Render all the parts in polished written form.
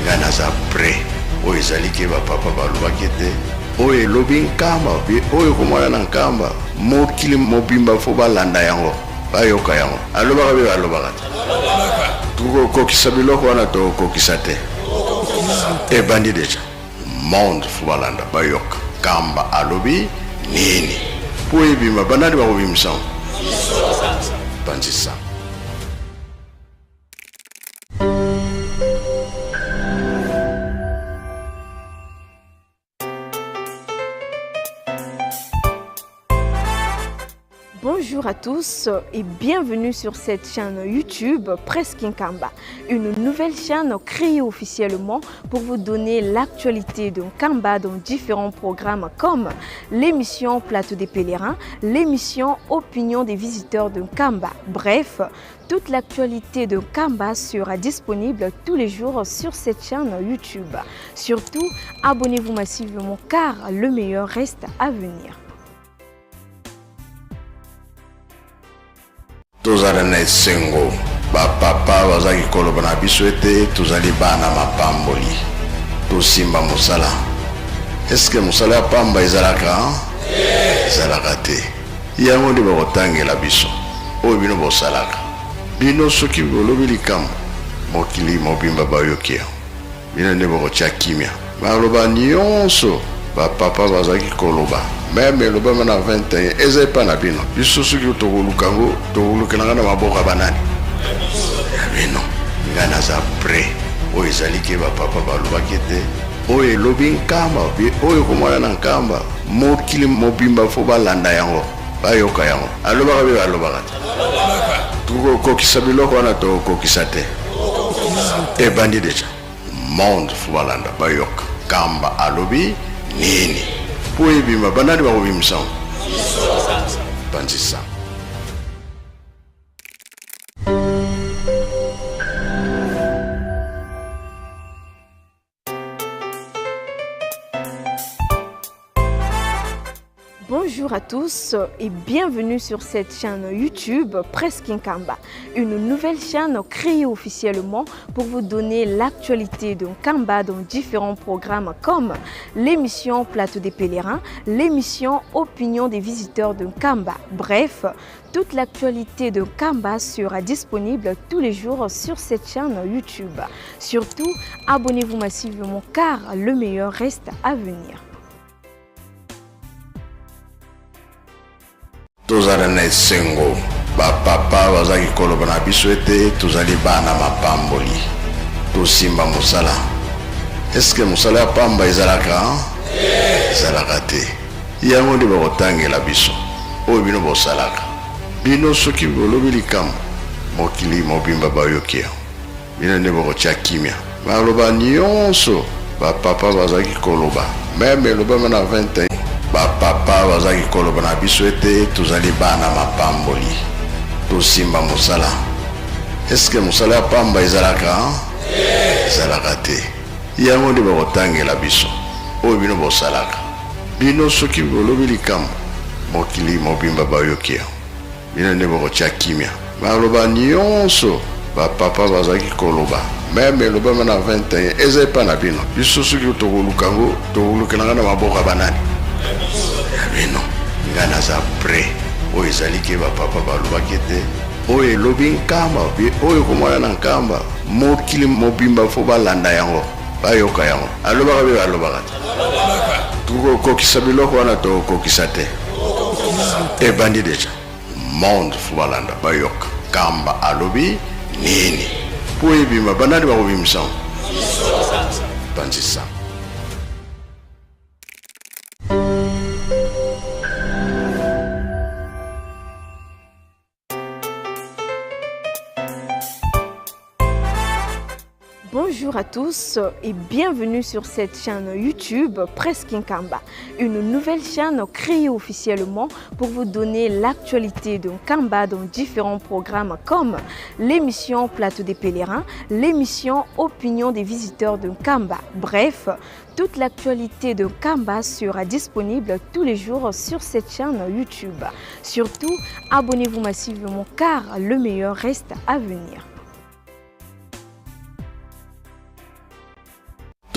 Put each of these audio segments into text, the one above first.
Ngai naza prêt. Oyo ezali ke ba papa balobaki ete oyo elobi Nkamba pe oyo ekomona na Nkamba, mokili mobimba fo balanda yango, bayoka yango. Alobaka pe balobaka te. Tokokokisa biloko wana, tokokokisa te. Ebandi deja. Monde fo balanda, bayoka. Nkamba alobi nini? Po ebima, banani bakobimisa yango? Panzisa. Bonjour à tous et bienvenue sur cette chaîne YouTube Presse Nkamba, une nouvelle chaîne créée officiellement pour vous donner l'actualité de Nkamba dans différents programmes comme l'émission Plateau des pèlerins, l'émission Opinion des visiteurs de Nkamba. Bref, toute l'actualité de Nkamba sera disponible tous les jours sur cette chaîne YouTube. Surtout, abonnez-vous massivement car le meilleur reste à venir. Tozala na esengo, bapapa bazalaki koloba na biso ete tozali bana mapamboli, tosimba mosala. Eske mosala ya pamba ezalaka? Ezalaka te. Yango nde bakotangela biso oyo bino bosalaka. Bino soki bolobi likambo, mokili mobimba bayoki yango. Bino nde bokotia kimia. Maloba nionso ba papa bazalaki koloba meme elobama na 21 eza epa na bino. Biso soki tokoluka yango tokolukela nga na maboko ya banani? Ya bino. Nga naza près. Oyo ezali ke ba papa balobaki ete oyo elobi Nkamba pe oyo ekomona na Nkamba, mokili mobimba fo balanda yango, bayoka yango. Alobaka pe balobaka te. Tokokokisa biloko wana, tokokokisa te. Ebandi deja. Monde fo balanda, bayoka. Nkamba alobi nini? Po ebima, banani bakobimisa yango? Panzisa. Bonjour à tous et bienvenue sur cette chaîne YouTube Presse Nkamba, une nouvelle chaîne créée officiellement pour vous donner l'actualité de Nkamba dans différents programmes comme l'émission Plateau des pèlerins, l'émission Opinion des visiteurs de Nkamba. Bref, toute l'actualité de Nkamba sera disponible tous les jours sur cette chaîne YouTube. Surtout, abonnez-vous massivement car le meilleur reste à venir. Tozala na esengo, bapapa bazalaki koloba na biso ete tozali bana mapamboli, tosimba mosala. Eske mosala ya pamba ezalaka? Ezalaka te. Yango nde bakotangela biso oyo bino bosalaka. Bino soki bolobi likambo, mokili mobimba bayoki yango. Bino nde bokotia kimia. Maloba nionso ba papa bazalaki koloba meme elobama na 21 ba papa bazalaki koloba na biso ete tozali bana mapamboli, tosimba mosala. Eske mosala ya pamba ezalaka? Ezalaka te. Yango nde bakotangela biso oyo bino bosalaka. Bino soki bolobi likambo, mokili mobimba bayoki yango. Bino nde bokotia kimia. Maloba nionso ba papa bazalaki koloba meme elobama na 21 eza epa na bino. Biso soki tokoluka yango tokolukela nga na maboko ya banani? Ya bino. Nga naza près. Oyo ezali ke ba papa balobaki ete oyo elobi Nkamba pe oyo ekomona na Nkamba, mokili mobimba fo balanda yango, bayoka yango. Alobaka pe balobaka te. Tokokokisa biloko wana, tokokokisa te. Ebandi deja. Monde fo balanda, bayoka. Nkamba alobi nini? Po ebima, banani bakobimisa yango? Panzisa. Bonjour à tous et bienvenue sur cette chaîne YouTube Presse Nkamba, une nouvelle chaîne créée officiellement pour vous donner l'actualité de Nkamba dans différents programmes comme l'émission Plateau des pèlerins, l'émission Opinion des visiteurs de Nkamba. Bref, toute l'actualité de Nkamba sera disponible tous les jours sur cette chaîne YouTube. Surtout, abonnez-vous massivement car le meilleur reste à venir.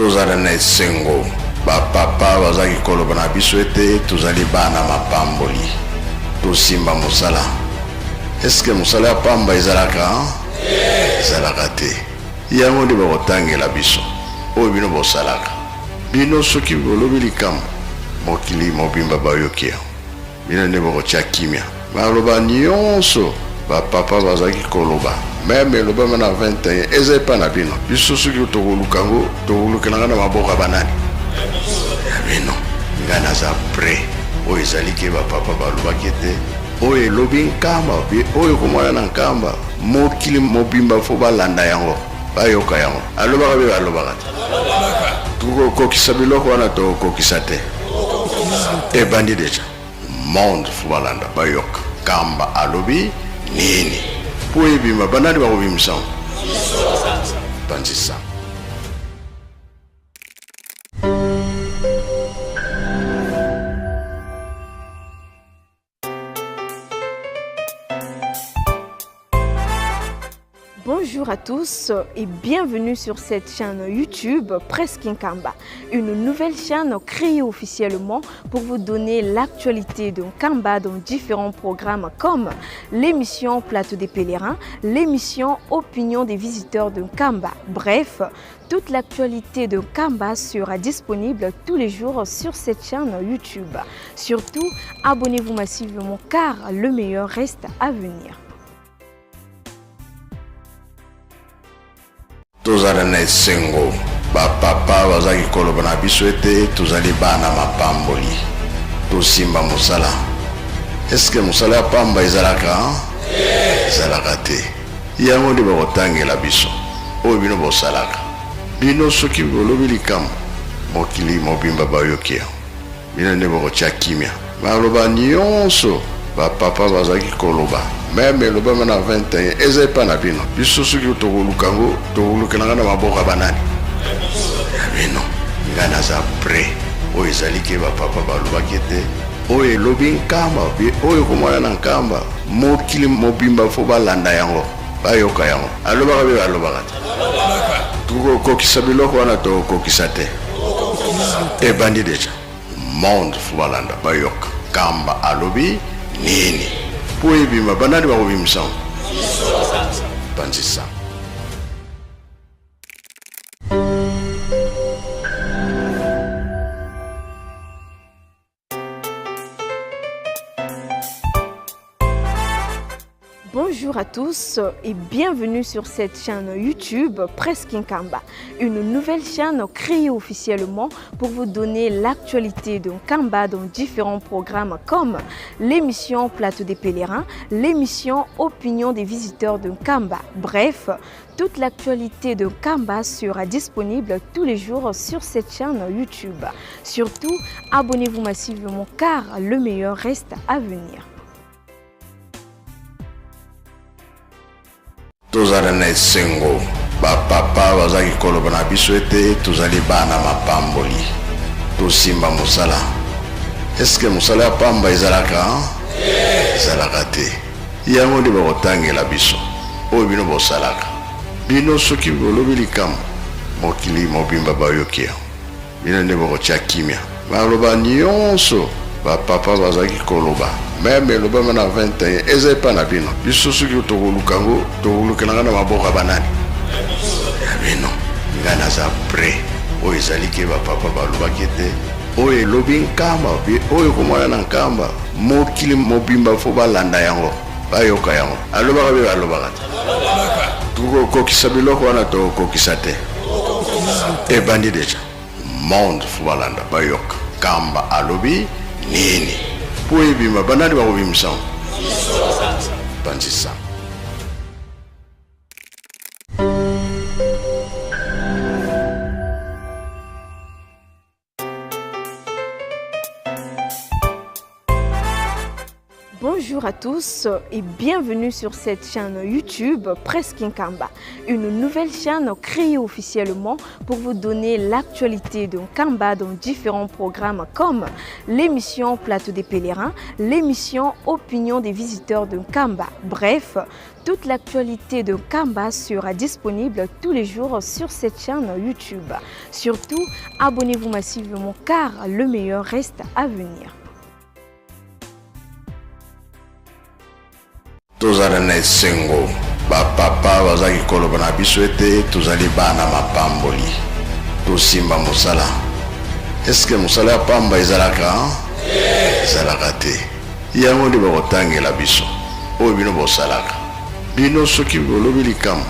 Tozala na esengo. Bapapa bazalaki koloba na biso ete tozali bana mapamboli, tosimba mosala. Eske mosala ya pamba ezalaka? Ezalaka te. Yango nde bakotangela biso oyo bino bosalaka. Bino soki bolobi likambo, mokili mobimba bayoki yango. Bino nde bokotia kimia. Maloba nyonso bapapa bazalaki koloba, meme elobama na 21, eza epa na bino. Biso soki tokoluka yango, tokolukelanga na maboko ya banani? Ya bino. Ngai naza prêt. Oyo ezali ke bapapa balobaki ete oyo elobi Nkamba, oyo komona na Nkamba, mokili mobimba fo balanda yango, bayoka yango. Alobaka mpe balobaka te. Tokokokisa biloko wana, tokokokisa te. Ebandi deja. Monde fo balanda, bayoka Nkamba alobi nini mpo ebima. Banani bakobimisa yango? Panzisa. Bonjour à tous et bienvenue sur cette chaîne YouTube Presse Nkamba, une nouvelle chaîne créée officiellement pour vous donner l'actualité de Nkamba dans différents programmes comme l'émission Plateau des pèlerins, l'émission Opinion des visiteurs de Nkamba. Bref, toute l'actualité de Nkamba sera disponible tous les jours sur cette chaîne YouTube. Surtout, abonnez-vous massivement car le meilleur reste à venir. Tozala na esengo. Bapapa bazalaki koloba na biso ete tozali bana mapamboli, tosimba mosala. Eske mosala ya pamba ezalaka? Ezalaka te. Yango nde bakotangela biso oyo bino bosalaka. Bino soki bolobi likambo, mokili mobimba bayoki yango. Bino nde bokotia kimia. Maloba nyonso bapapa bazalaki koloba, meme elobama na 21, eza epa na bino. Biso soki tokoluka yango, tokolukelanga na maboko ya banani? Ya bino. Ngai naza prêt. Oyo ezali ke bapapa balobaki ete oyo elobi Nkamba, oyo komona na Nkamba, mokili mobimba fo balanda yango, bayoka yango. Alobaka mpe balobaka te. Tokokokisa biloko wana, tokokokisa te. Ebandi deja. Monde fo balanda, bayoka Nkamba alobi nini mpo ebima. Banani bakobimisa yango? Panzisa. Bonjour à tous et bienvenue sur cette chaîne YouTube Presse Nkamba, une nouvelle chaîne créée officiellement pour vous donner l'actualité de Nkamba dans différents programmes comme l'émission Plateau des pèlerins, l'émission Opinion des visiteurs de Nkamba. Bref, toute l'actualité de Nkamba sera disponible tous les jours sur cette chaîne YouTube. Surtout, abonnez-vous massivement car le meilleur reste à venir. Tozala na esengo. Bapapa bazalaki koloba na biso ete tozali bana mapamboli, tosimba mosala. Eske mosala ya pamba ezalaka? Ezalaka te. Yango nde bakotangela biso oyo bino bosalaka. Bino soki bolobi likambo, mokili mobimba bayoki yango. Bino nde bokotia kimia. Maloba nyonso bapapa bazalaki koloba, meme elobama na 21, eza epa na bino. Biso soki tokoluka yango, tokolukelanga na maboko ya banani? Ya bino. Ngai naza prêt. Oyo ezali ke bapapa balobaki ete oyo elobi Nkamba, oyo komona na Nkamba, mokili mobimba fo balanda yango, bayoka yango. Alobaka mpe balobaka te. Tokokokisa biloko wana, tokokokisa te. Ebandi deja. Monde fo balanda, bayoka Nkamba alobi nini mpo ebima. Banani bakobimisa yango? Panzisa. Bonjour. Bonjour à tous et bienvenue sur cette chaîne YouTube Presse Nkamba, une nouvelle chaîne créée officiellement pour vous donner l'actualité de Nkamba dans différents programmes comme l'émission Plateau des pèlerins, l'émission Opinion des visiteurs de Nkamba. Bref, toute l'actualité de Nkamba sera disponible tous les jours sur cette chaîne YouTube. Surtout, abonnez-vous massivement car le meilleur reste à venir. Tozala na esengo, bapapa bazalaki koloba na biso ete tozali bana mapamboli, tosimba mosala. Eske mosala ya pamba ezalaka? Ezalaka te. Yango nde bakotangela biso oyo bino bosalaka. Bino soki bolobi likambo,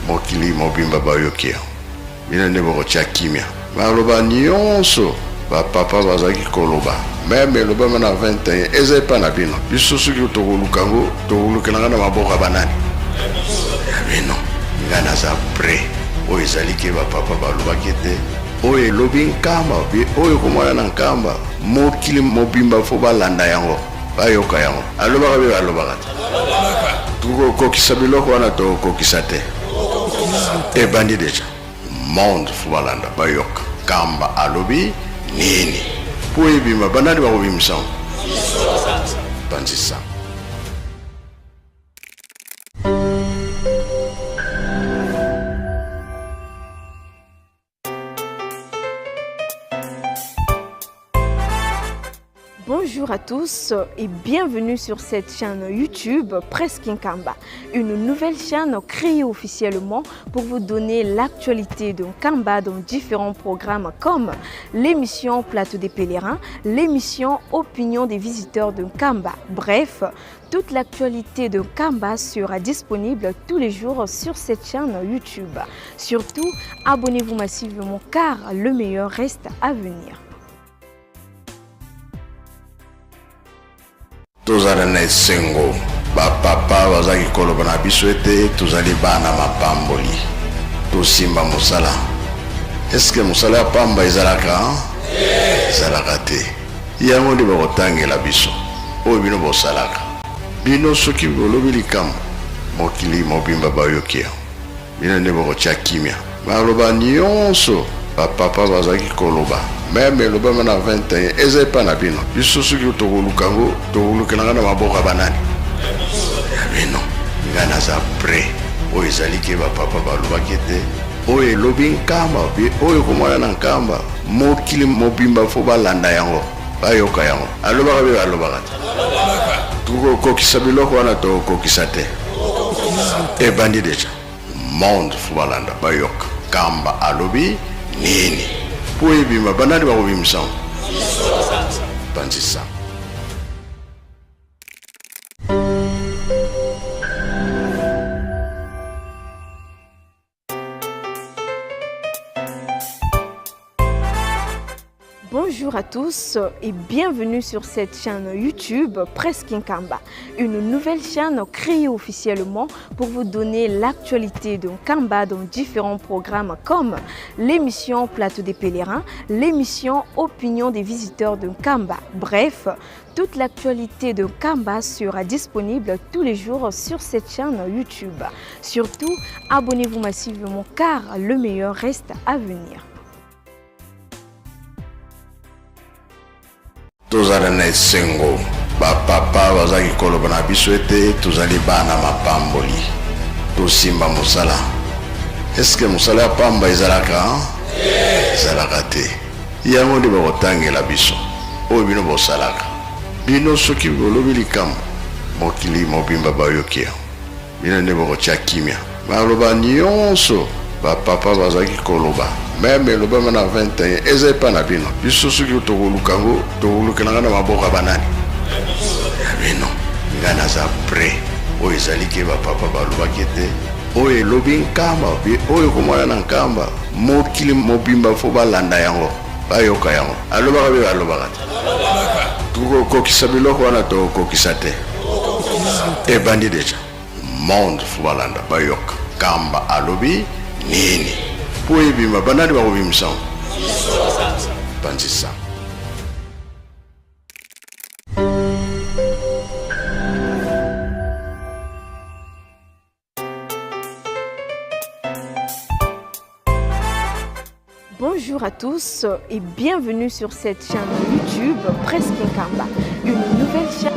mokili mobimba bayoki yango. Bino nde bokotia kimia. Maloba nionso ba papa bazalaki koloba meme elobama na 21 eza epa na bino. Biso soki tokoluka yango tokolukela nga na maboko ya banani? Ya bino. Nga naza près. Oyo ezali ke ba papa balobaki ete oyo elobi Nkamba pe oyo ekomona na Nkamba mokili mobimba fo balanda yango bayoka yango. Alobaka be alobaka te? Tokokokisa biloko wana tokokokisa te? Ebandi deja monde fo balanda bayoka Nkamba alobi nini po ebima banani bakobimisa yango? Panzi sango. Bonjour à tous et bienvenue sur cette chaîne YouTube Presse Nkamba, une nouvelle chaîne créée officiellement pour vous donner l'actualité de Nkamba dans différents programmes comme l'émission Plateau des pèlerins, l'émission Opinion des visiteurs de Nkamba. Bref, toute l'actualité de Nkamba sera disponible tous les jours sur cette chaîne YouTube. Surtout, abonnez-vous massivement car le meilleur reste à venir. Tozala na esengo, bapapa bazalaki koloba na biso ete tozali bana mapamboli, tosimba mosala. Eske mosala ya pamba ezalaka? Ezalaka te. Yango nde bakotangela biso oyo bino bosalaka. Bino soki bolobi likambo, mokili mobimba bayoki yango. Bino nde bokotia kimia. Maloba nionso ba papa bazalaki koloba meme elobama na 21 eza epa na bino. Biso soki tokoluka yango tokolukela nga na maboko ya banani? Ya bino. Nga naza près. Oyo ezali ke ba papa balobaki ete oyo elobi Nkamba oyo ekomona na Nkamba mokili mobimba fo balanda yango bayoka yango. Alobaka be alobaka te? Tokokokisa biloko wana tokokokisa te? Ebandi deja monde fo balanda bayoka Nkamba alobi nini po ebima banani bakobimisa yango? Panzi sango. Bonjour à tous et bienvenue sur cette chaîne YouTube Presse Nkamba, une nouvelle chaîne créée officiellement pour vous donner l'actualité de Nkamba dans différents programmes comme l'émission Plateau des pèlerins, l'émission Opinion des visiteurs de Nkamba. Bref, toute l'actualité de Nkamba sera disponible tous les jours sur cette chaîne YouTube. Surtout, abonnez-vous massivement car le meilleur reste à venir. Tozala na esengo, bapapa bazalaki koloba na biso ete tozali bana mapamboli, tosimba mosala. Eske mosala ya pamba ezalaka? Ezalaka te. Yango nde bakotangela biso oyo bino bosalaka. Bino soki bolobi likambo, mokili mobimba bayoki yango. Bino nde bokotia kimia. Maloba nionso ba papa bazalaki koloba meme elobama na 21 eza epa na bino. Biso soki tokoluka yango tokolukela nga na maboko ya banani? Ya bino. Nga naza près. Oyo ezali ke ba papa balobaki ete oyo elobi Nkamba oyo ekomona na Nkamba mokili mobimba fo balanda yango bayoka yango. Alobaka be alobaka te? Tokokokisa biloko wana tokokokisa te? Ebandi deja monde fo balanda bayoka Nkamba alobi nini po ebima banani bakobimisa yango? Panzi sango. Bonjour à tous et bienvenue sur cette chaîne YouTube Presque Nkamba, une nouvelle chaîne.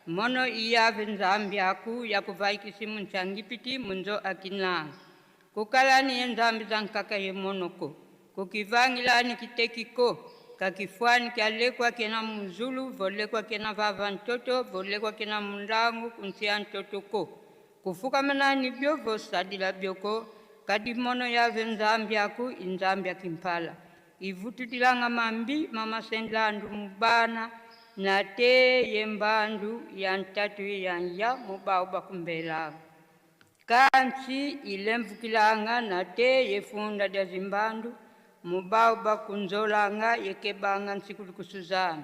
Mono iyave Nzambi aku yakuvaikisi munchangipiti munzo akinanga. Kukalani ye Nzambi zankaka ye monoko. Kukivangilani kitekiko. Kakifwani kyalekwa kena muzulu, volekwa kena vava ntoto, volekwa kena mundangu kunsia ntotoko. Kufukamanani byo vosadila byoko. Kadi mono yave Nzambi aku inzambi akimpala. Ivutudilanga mambi mama sendlandu mubana. Na te yembandu ya ntatu ya ya mubao bakumbela. Kansi ilemvukilanga na te yefunda dia zimbandu mubao bakunzolanga yekebanga nsikulu kusuzana.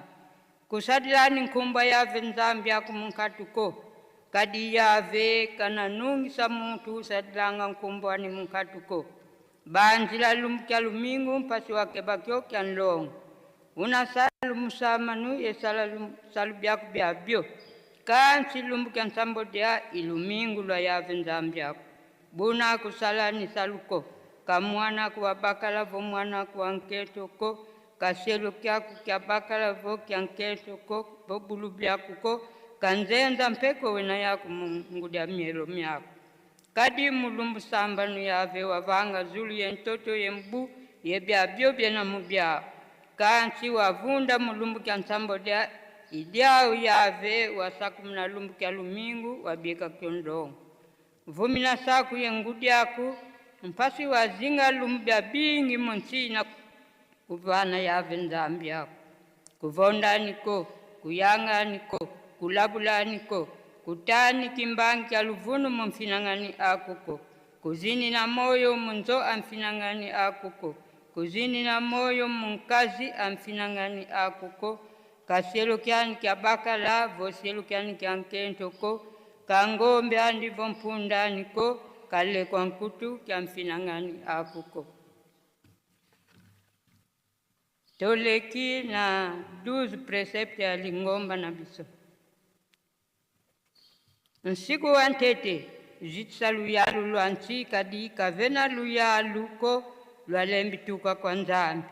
Kusadilani nkumba yave Nzambi akumunkatuko. Kadi yave kananungisa muntu sadilanga nkumba ni munkatuko. Banzila lumkya lumingu mpasi wake bakyo kya nlongo. Una salu musamanu ye salu byaku byabyo. Kansi lumbuka nsambo dia ilumingu lwa yave Nzambi yako. Buna kusala ni saluko. Kamwana kuwa bakala vo mwana kuwa nketo ko. Kaselo kyaku kya bakala vo kya nketo ko. Vo bulu byaku ko. Kanzenza mpeko wena yaku mungu dia mielo myako. Kadi mulumbu sambanu yave wavanga zulu ye ntoto ye mbu ye byabyo byena mubya. Kansi wavunda mulumbu kya nsambo dia idyao yave wasaku mna lumbu kya lumingu wabika kyondongo. Vumina saku ye ngudyaku mpasi wazinga lumbu bya bingi monsina kuvana yave Nzambi yako. Kuvondaniko, kuyanganiko, kulabulaniko, kutani kimbangi kya luvunu mumfinangani akuko. Kuzini na moyo munzo amfinangani akuko. Kuzini na moyo munkazi amfinangani akuko. Kaselo kyani kya bakala, voselo kyani kya nkentoko. Kangombe andi vompundaniko, kale kwa nkutu kya mfinangani akuko. Toleki na 12 precepte ya lingomba na biso. Nsiku wa ntete, jitsa luyalu lwa nsi kadi kavena luyalu ko lwalembituka kwa Nzambi.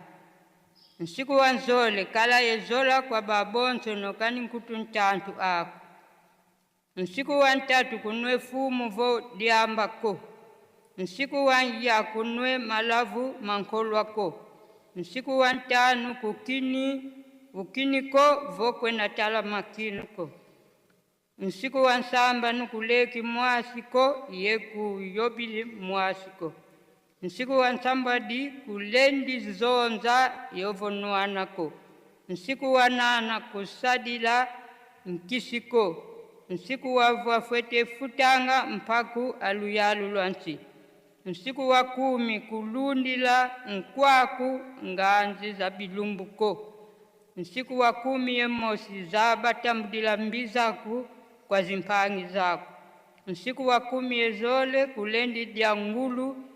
Nsiku wa nzole kala yezola kwa babonso nokani nkutu ntantu ako. Nsiku wa ntatu kunwe fumu vo diambako. Nsiku wa ya kunwe malavu mankolwako. Nsiku wa ntanu kukini ukiniko vo kwena tala makinuko. Nsiku wa nsamba nukuleki mwasiko yeku yobili mwasiko. Nsiku wa nsamba di kulendi zonza yovonwanako. Nsiku wa nana kusadila nkisiko. Nsiku wa vwafwete futanga mpaku aluyalu lwansi. Nsiku wa 10 kulundila nkwaku nganzi za bilumbuko. Nsiku wa 10 yemosi zabatambudila mbizaku kwa zimpangi zako. Nsiku wa 10 yezole kulendi dia ngulu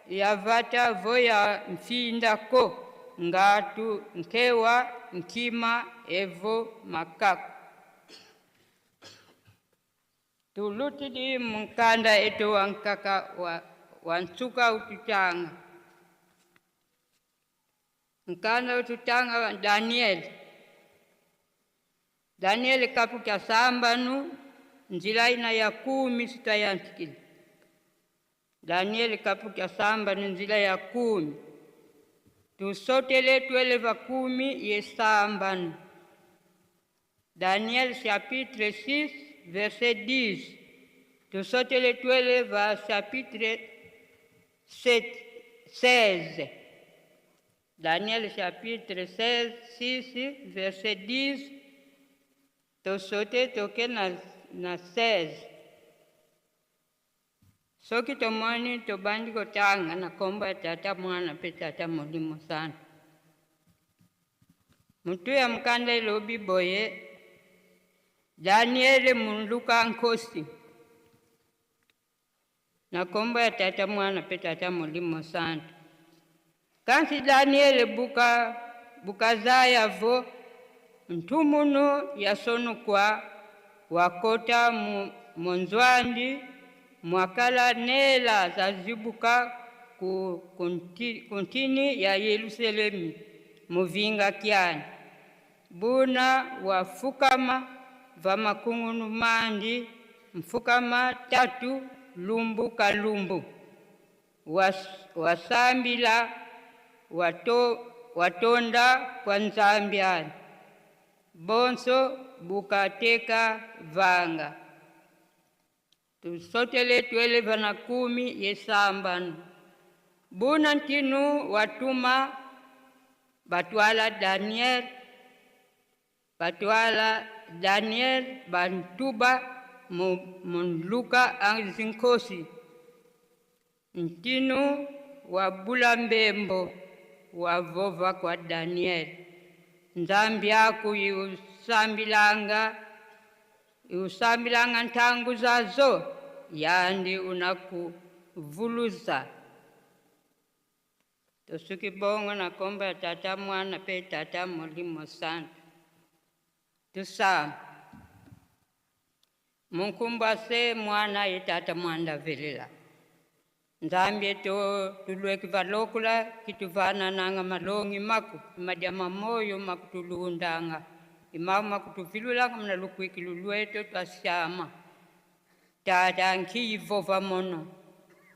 yavata voya mfindako ngatu nkewa nkima evo makaku. Tulutidi mukanda eto wankaka wa nsuka ututanga. Mkanda ututanga wa Daniel. Daniel kapu kya sambanu nzila ina ya 10 sitayantikili. Daniel kapu kya sambanu nzila ya 10. Tusotele tueleva 10 ye sambanu. Daniel chapitre 6 verset 10. Tusotele tueleva chapitre 7, 16. Daniel chapitre 16, 6, verset 10. Tosote toke na 16. Soki tomoni tobandi kotanga na kombo ya tata mwana pe tata molimo sana. Mutu ya mkanda ilobi boye Daniel munluka nkosi. Na kombo ya tata mwana pe tata molimo santo. Kansi Daniel bukazaya vo ntumunu yasonukwa wakota monzwandi mwakala nela zazibuka ku kuntini ya Yerusalemu muvinga kyani. Buna wafukama va makungunu mandi mfukama tatu lumbu kalumbu wasambila watonda kwa Nzambi bonso bukateka vanga tusotele twele vana 10 yesambano buna ntinu watuma batwala Daniel bantuba munluka anzinkosi ntinu wabula mbembo wavova kwa Daniel Nzambi yako iusambilanga ntangu zazo yandi unakuvuluza tosuki bongo na komba ya tata mwana pe tata molimo santu tusamba munkumba se mwana ye tata mwanda velela Nzambi to tulweki valokula kituvana nanga malongi maku madiama moyo makutulundanga imama kutuvilulanga mna lukwiki lulweto twasiama tata nkiyivova mono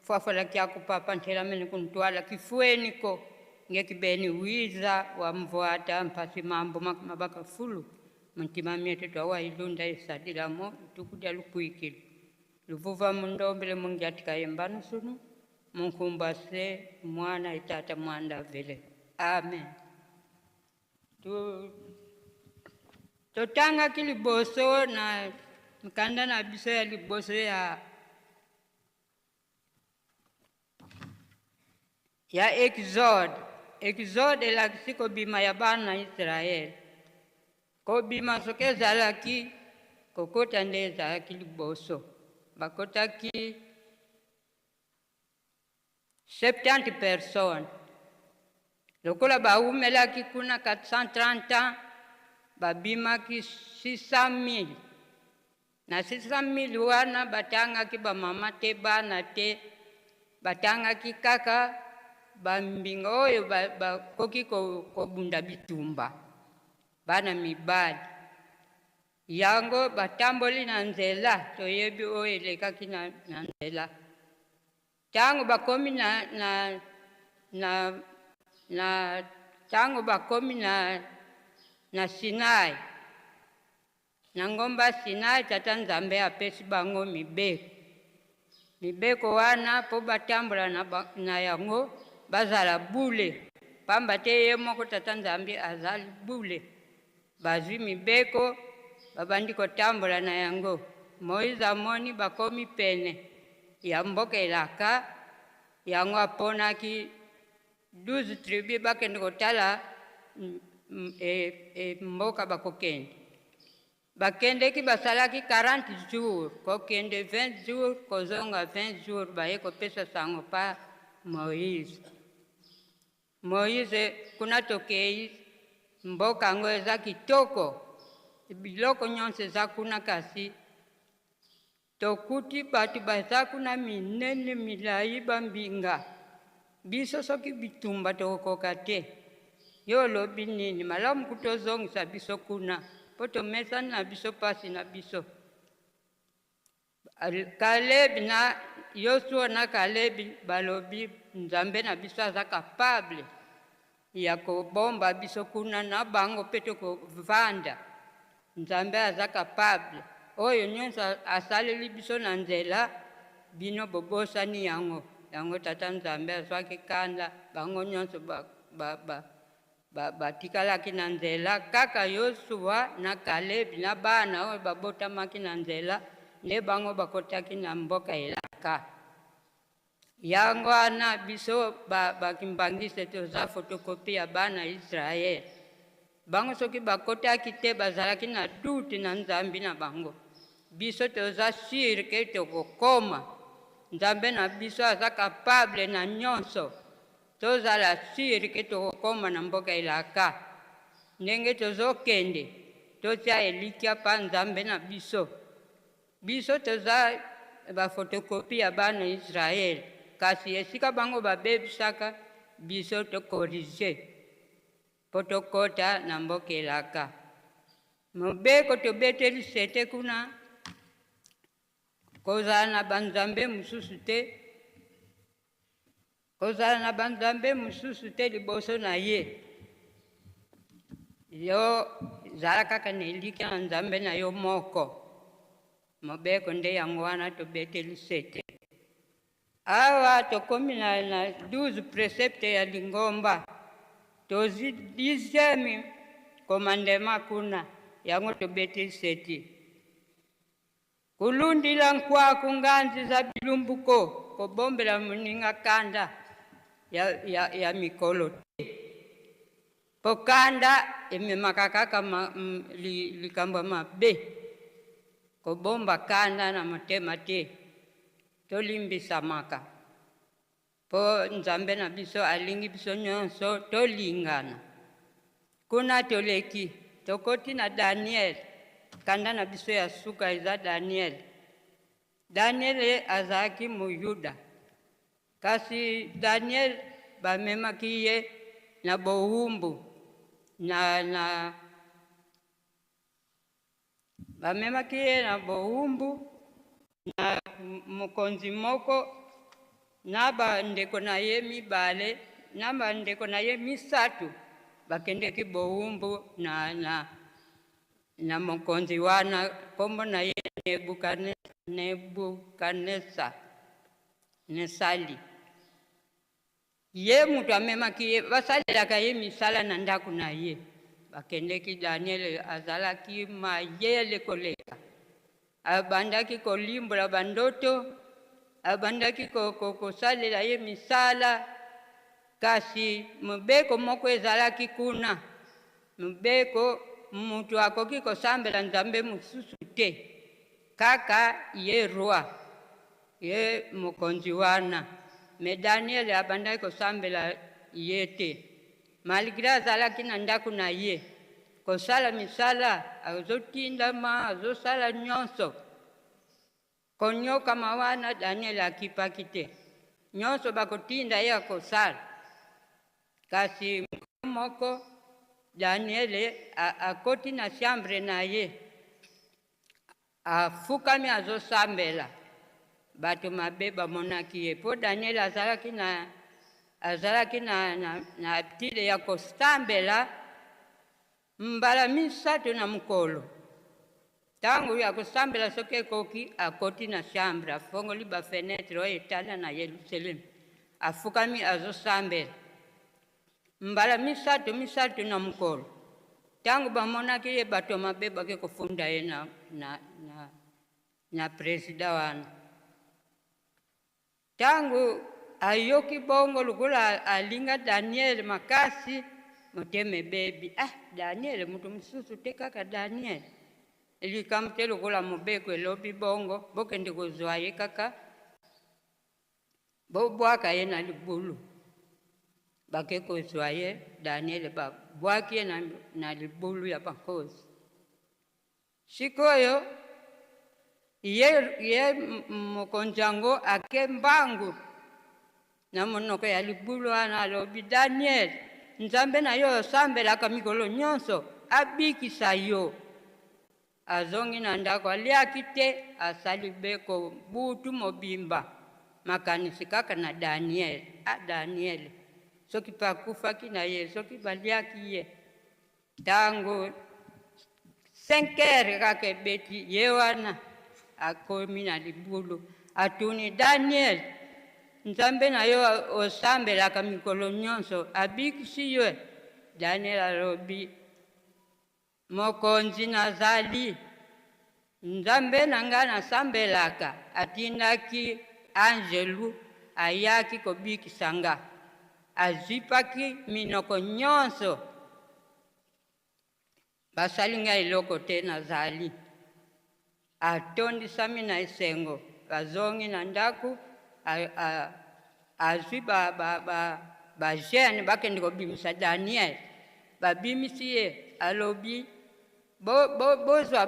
fwafwala kyaku papa nthela mene kuntwala kifueniko ngekibeni wiza wa mvwata mpasi mambo mabaka fulu muntima myetu twawailunda isadilamo tukudya lukwikilo luvuva mundombele mungiatika yembano sunu munkumba se mwana itata mwanda vile amen. Totanga kiliboso na mkanda na biso ya liboso ya Exode. Exode elakisi kobima ya bana Israel. Kobima soki ezalaki kokota nde ezalaki liboso. Bakotaki 70 personnes. Lokola baumelaki kuna 430 ans, babimaki 600 000. Na 600 000 wana batangaki bamama te bana te, batangaki kaka bambinga oyo bakoki kobunda bitumba, bana mibali. Yango batamboli na nzela, toyebi oyo elekaki na nzela. Tango bakomi na Sinai, na ngomba Sinai, tata Nzambe apesi bango mibeko. Mibeko wana po batambola na yango bazala bule. Pamba te ye moko tata Nzambe azali bule. Bazwi mibeko babandi kotambola na yango. Moïse amoni bakomi pene ya mboka elaka, yango aponaki 12 tribus bakende kotala mboka bakokende. Bakendeki basalaki 40 jours, kokende 20 jours, kozonga 20 jours, baye kopesa sango pa Moïse. Moïse kuna tokei mboka yango eza kitoko, biloko nyonso eza kuna, kasi tokuti bato baza kuna minene milai bambinga. Biso soki bitumba tokokoka te. Yo olobi nini? Malamu kutozongisa biso kuna po tomesani na biso pasi na biso. Kaleb na Yosua na Kaleb balobi Nzambe na biso aza capable ya kobomba biso kuna na bango pe tokovanda. Nzambe aza capable. Oyo nyonso asaleli biso na nzela bino bobosani yango. Yango tata Nzambe azwaki kanda bango nyonso batikalaki na nzela kaka Yosua na Kaleb na bana oyo babotamaki na nzela nde bango bakotaki na mboka elaka. Yango wana biso bakimbangise toza photocopie ya bana Israel. Bango soki bakotaki te bazalaki na doute na Nzambe na bango. Biso toza sûr ke tokokoma. Nzambe na biso aza capable na nyonso. Tozala sûr ke tokokoma na mboka elaka. Ndenge tozokende totia elikya pa Nzambe na biso. Biso toza ba photocopie ya bana Israel. Kasi esika bango babebisaka biso tokorige po tokota na mboka elaka. Mobeko tobeteli sete kuna, kozala na banzambe mosusu te, kozala na banzambe mosusu te liboso na ye. Yo zala kaka na elikya na Nzambe na yo moko. Mobeko nde yango wana tobeteli sete. Awa tokomi na 12 precepte ya lingomba, tozwi 10e commandement kuna, yango tobeteli sete. Kulundila nkwaku nganzi za bilumbuko, kobombela moninga kanda ya mikolo te. Po kanda ememaka kaka likambo mabe. Kobomba kanda na motema te, tolimbisamaka. Po Nzambe na biso alingi biso nyonso tolingana. Kuna toleki, tokoti na Daniel. Kanda na biso ya suka eza Daniel. Daniel azalaki Moyuda. Kasi Daniel bamemaki ye na bowumbu, na, na, bamemaki ye na bowumbu na mokonzi moko na bandeko na ye mibale, na bandeko na ye misato bakendeki bowumbu na mokonzi wana, kombo na ye Nebukanesa Nesali. Ye moto amemaki ye, basalelaka ye misala na ndako na ye. Bakendeki, Daniel azalaki mayele koleka. Abandaki kolimbola bandoto, abandaki kosalela ye misala, kasi mobeko moko ezalaki kuna. Mobeko, moto akoki kosambela Nzambe mosusu te, kaka ye roi, ye mokonzi wana. Me Daniel abandaki kosambela ye te. Malgré azalaki na ndako na ye, kosala misala, azotindama, azosala nyonso. Konyokama wana Daniel akipaki te. Nyonso bakotinda ye akosala. Kasi moko Daniel akoti na chambre na ye, afukami azosambela. Bato mabe bamonaki ye. Po Daniel azalaki na habitude ya kosambela mbala misato na mokolo. Tango ya kosambela soki ekoki, akoti na chambre, afongoli ba fenêtre oyo etala na Yerusalem. Afukami azosambela mbala misato misato na mokolo. Tango bamonaki ye, bato mabe bake kofunda ye na président wana. Tango ayoki bongo lokola alinga Daniel makasi, motema ebebi. Ah, Daniel moto mosusu te, kaka Daniel. Likambo te lokola mobeko elobi bongo, bokende kozwa ye kaka, bobwaka ye na libulu. Bake kozwa ye Daniel, babwaki ye na libulu ya bankozi. Sikoyo ye mokonzi yango ake mbangu na monoko ya libulu wana, alobi Daniel, Nzambe na yo osambelaka mikolo nyonso, abikisa yo. Azongi na ndako, aliaki te, asali beko butu mobimba, makanisi kaka na Daniel. Ah, Daniel, soki pe akufaki na ye, soki baliaki ye. Tango 5 heures kaka ebeti, ye wana akomi na libulu, atuni Daniel, Nzambe na yo osambelaka mikolo nyonso, abikisi yo? Daniel alobi, mokonzi nazali, Nzambe na nga nasambelaka, atindaki angelu ayaki kobikisa nga, azipaki minoko nyonso, basali nga eloko te, nazali. Atondisami na esengo, bazongi na ndako, azwi ba jeune bakende kobimisa Daniel. Babimisi ye, alobi, bozwa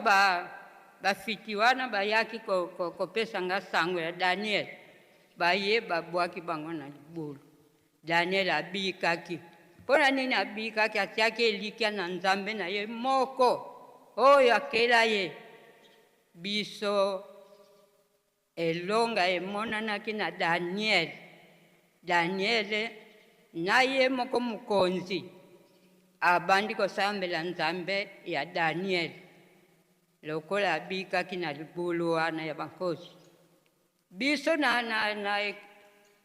bafiti wana bayaki kopesa nga sango ya Daniel. Baye babwaki bango na libulu. Daniel abikaki. Mpona nini abikaki? Atiaki elikya na Nzambe na ye moko. oyo akela ye. Biso elonga emonanaki na Daniel. Daniel na ye moko mokonzi abandi kosambela Nzambe ya Daniel lokola abikaki na libulu wana ya bankosi. Biso na, na, na,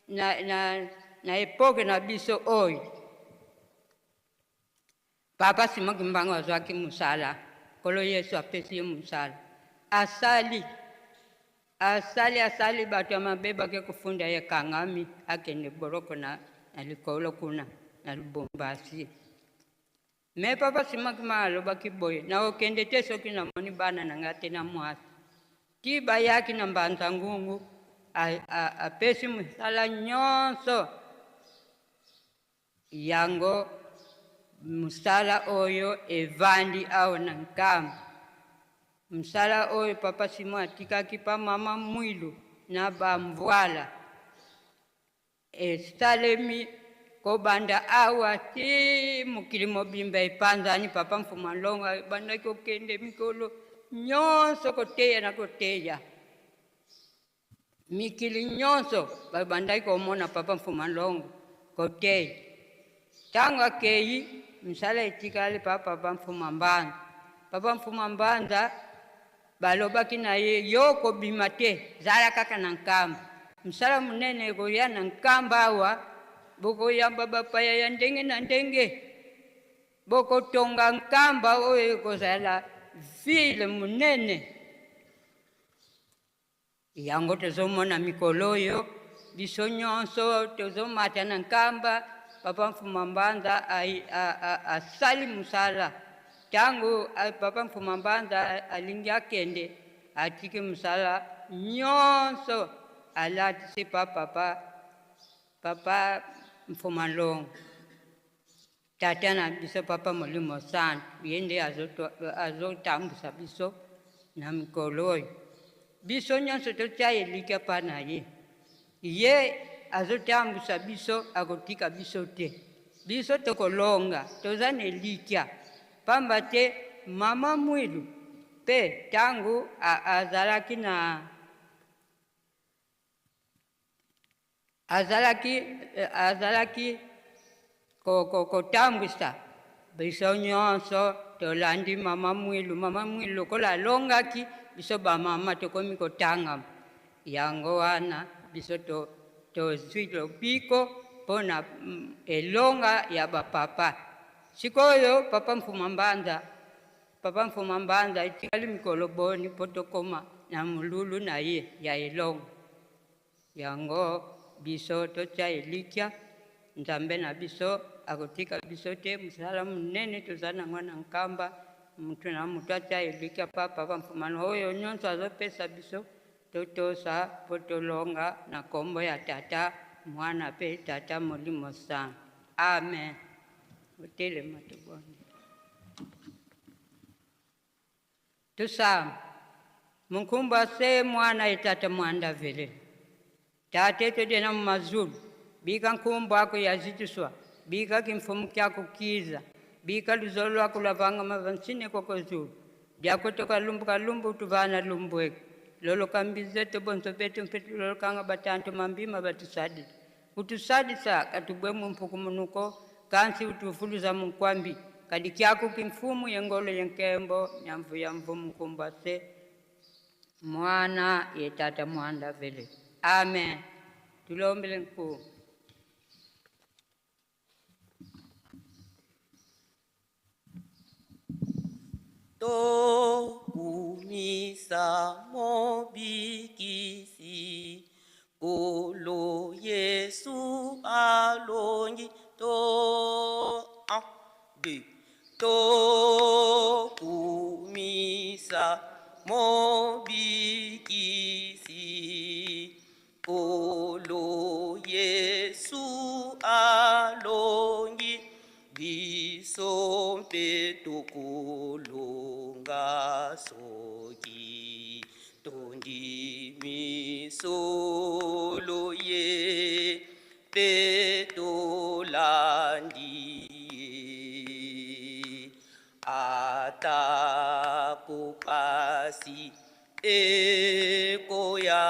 na, na, na epoke na biso oyo Papa Simon Kimbangu azwaki mosala, Nkolo Yesu apesi ye mosala, asali asali asali, bato ya mabe bake kofunda ye, kangami akende boloko na, na likolo kuna na Lubumbashi. Me Papa Simon Kimbangu alobaki boye, nakokende te soki namoni bana na ngai te na mwasi. Ti bayaki na Mbanza Ngungu, apesi mosala nyonso Yango mosala oyo evandi awa na Nkamba. Mosala oyo Papa Simon atikaki pa Mama Mwilu na ba Mvuala esalemi kobanda awa ti mokili mobimba epanzani. Papa Mfuma Nlongo abandaki kokende mikolo nyonso koteya na koteya. Mikili nyonso babandaki komona Papa Mfuma Nlongo koteya. Ntango akei, mosala etikali pa Papa Mfuma Mbanza. Papa Mfuma Mbanza balobaki na ye, yo kobima te, zala kaka na Nkamba. Mosala monene ekoya na Nkamba awa, bokoyamba bapaya ya ndenge na ndenge. Bokotonga Nkamba oyo ekozala ville monene. Yango tozomona mikolo oyo biso nyonso tozomata na Nkamba. Papa Mfuma Mbanza asali mosala. Ntango Papa Mfuma Mbanza alingi akende, atiki mosala nyonso, alatisi pa papa papa Mfuma Nlongo, tata na biso Papa Molimo Santu. Ye nde azotambusa biso na mikolo oyo. Biso nyonso totia elikya mpa na ye. Ye azotambusa biso, akotika biso te. Biso tokolonga, toza na elikya. Pamba te Mama Mwilu mpe ntango azalaki na azalaki azalaki kotambwisa biso nyonso, tolandi Mama Mwilu. Mama Mwilu lokola alongaki biso, bamama tokomi kotangama. Yango wana biso tozwi lobiko mpona elonga ya bapapa. Sikoyo Papa Mfuma Mbanza, Papa Mfuma Mbanza etikali mikolo boni mpo tokóma na molulu na ye ya elonga? Yango biso totia elikya, Nzambe na biso akotika biso te. Mosala monene toza nango na Nkamba, mutu na mutu atia elikya pa Papa Mfumano oyo nyonso azopesa biso, totosa mpo tolonga na nkombo ya Tata, Mwana mpe Tata Molimo Santu. Amen. Otelema, tobonde, tusamba. Munkumbu ase Mwana ye Tata Mwanda vele Tate todena mu mazulu, bika nkumbu ako yazituswa, bika kimfumu kyako kiza, bika luzolo lwako lwavanga mavansine koko zulu byakotoka lumbu kalumbu tuvana lumbweke lolo kambize tobonso betu mpetu lolokanga batantu mambima batusadila kutusadisa katubwe mumpuku munuko kansi utufuluza munkwambi kadi kyaku kimfumu yengolo yenkembo nyamvu ya mvumu nkumbu ase Mwana ye Tata Mwanda vele. Amen. Tulombele nkuu. Tokumisa Mobikisi, Nkolo Yesu alongi. To 1 2 Tokumisa Mobikisi, Nkolo Yesu alongi, biso mpe tokolonga soki tondimi solo ye mpe tolandi ye. Ata pasi ekoya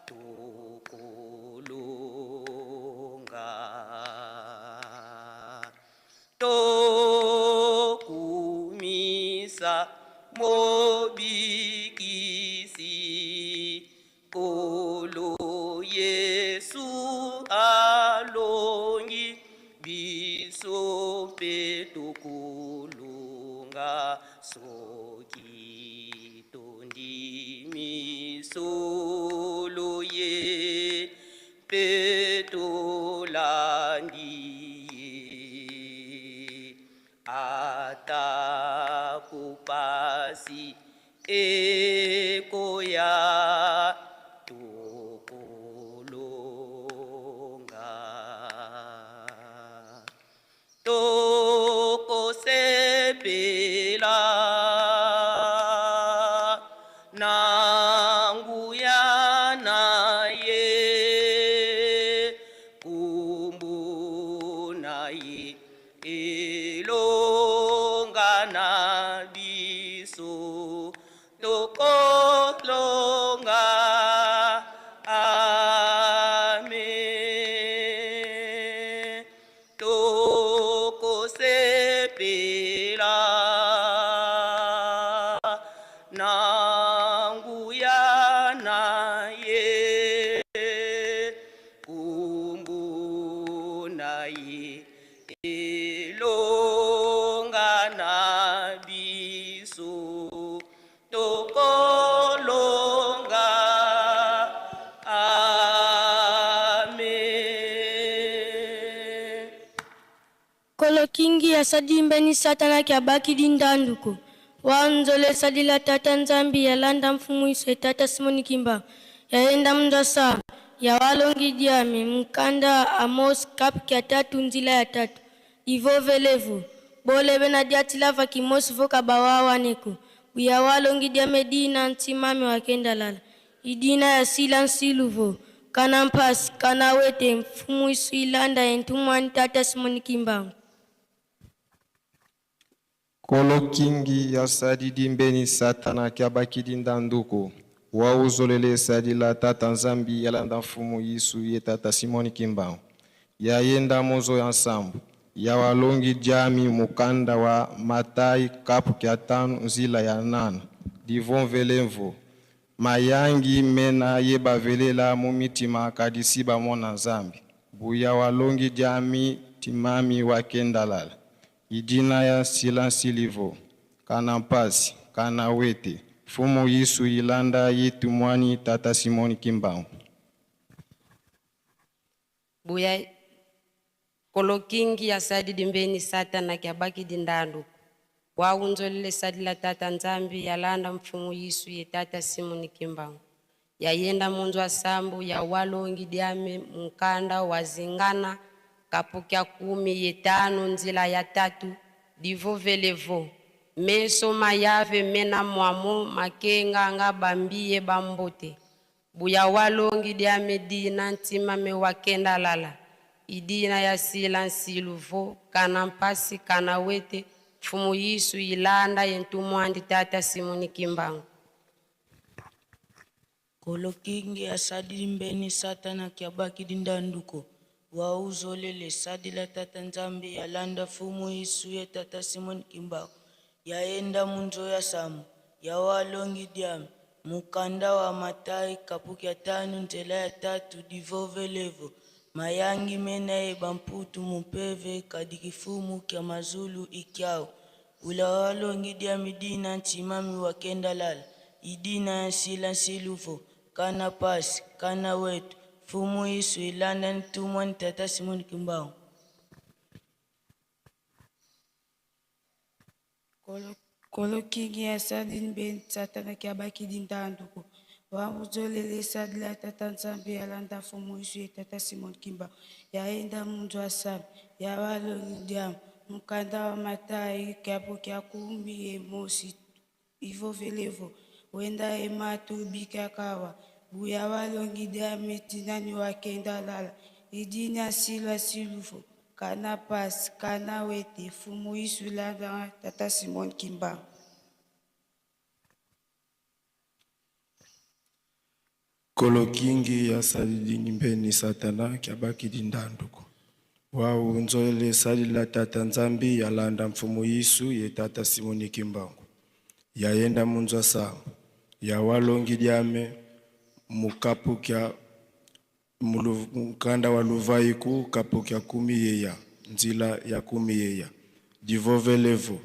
tokolonga. Tokumisa mobikisi Nkolo Yesu alongi biso mpe tokolonga soki tondimi solo ye mpe tolandi ye atako pasi ekoya tokolonga. Tokosepela na nguya na ye, kombo na ye elonga na biso tokolonga. Amen. Tokosepela na nguya na ye, kombo na ye elonga na biso tokolonga. Amen. Nkolo kingi asadi mbeni Satana ki abakidi ndanduko. Wa nzole sadila tata Nzambi yalanda mfumu iso tata Simoni Kimba. Yaenda mndasa ya walongi diame mkanda Amos kap kia tatu nzila ya tatu. Ivo velevo. Bole bena diatilava kimosi voka bawawa neko. Buya walongi diame dina ntimame wakenda lala. Idina ya sila nsiluvo. Kana mpasi, kana wete, mfumu isu ilanda entumwani tata Simoni Kimbangu. Nkolo kingi yasadidi mbeni Satana kiabakidi ndanduko. Wauzolele sadila tata Nzambi yalanda mfumu Yesu ye tata Simoni Kimbangu. Yayenda mozo ya nsambu. Yawalongi jami mukanda wa Matai kapu kya tano nzila ya nana. Divonvelemvo. Mayangi mena ye bavelela mu mitima kadisi bamona Nzambi. Buya walongi jami timami wakendalala. Idina ya silansilivo. Kana mpasi, kana wete. Fumu Yesu ilanda yetu mwani tata Simoni Kimbangu. Buya kolokingi ya sadi dimbeni Satana kiabaki dindandu. Waunzolele sadi la tata Nzambi yalanda mfumu Yesu ye tata Simoni Kimbangu. Yayenda munzu sambu ya walongi diame mukanda wazingana kapukya kumi yetano nzila ya tatu divo velevo. Meso mayave mena mwamo makenga nga bambie bambote. Buya walongi diame dina ntima me wakenda lala. Idina ya sila nsiluvo kana mpasi kana wete mfumu Yesu ilanda yentumwandi tata Simoni Kimbangu. Nkolo kingi asadi mbeni Satana kiabaki dindanduko. Wauzolele sadila tata Nzambi yalanda fumu Yesu ye tata Simoni Kimbangu. Yaenda munzo ya samu yawalongi diame mukanda wa Matai kapuki ya tano nzela ya tatu divovelevo. Mayangi mena ye bamputu mupeve kadikifumu kya mazulu ikyao. Ula walongi diami dina ntimami wakenda lala. Idina ya nsila nsiluvo kana pasi kana wetu fumu Yesu ilanda ntumwa ni tata Simoni Kimbangu. Nkolo kingi asadi mbeni Satana kiabaki dindanduko. Wauzolele sadila tata Nzambi yalanda fumu Yesu ye tata Simoni Kimbangu. Yaenda munzu asabi yawalongi diamu mukanda wa Matai kapu kya kumi ye mosi ivo velevo. Wenda ematu bikakawa. Buya walongi diame tinani wakenda lala. Idina silwa silufo. Kana pasi, kana wete, fumu Yesu ilanda tata Simoni Kimbangu. Kolokingi ya salidingi mbeni satana kyabakidi ndanduko wau nzolele salila tata nzambi yalanda mfumu yisu ye tata simoni kimbangu yayenda munzwa sango yawalongi diame mukapu kya mukanda wa luvaiku kapu kya kumi yeya nzila ya kumi yeya divovelevo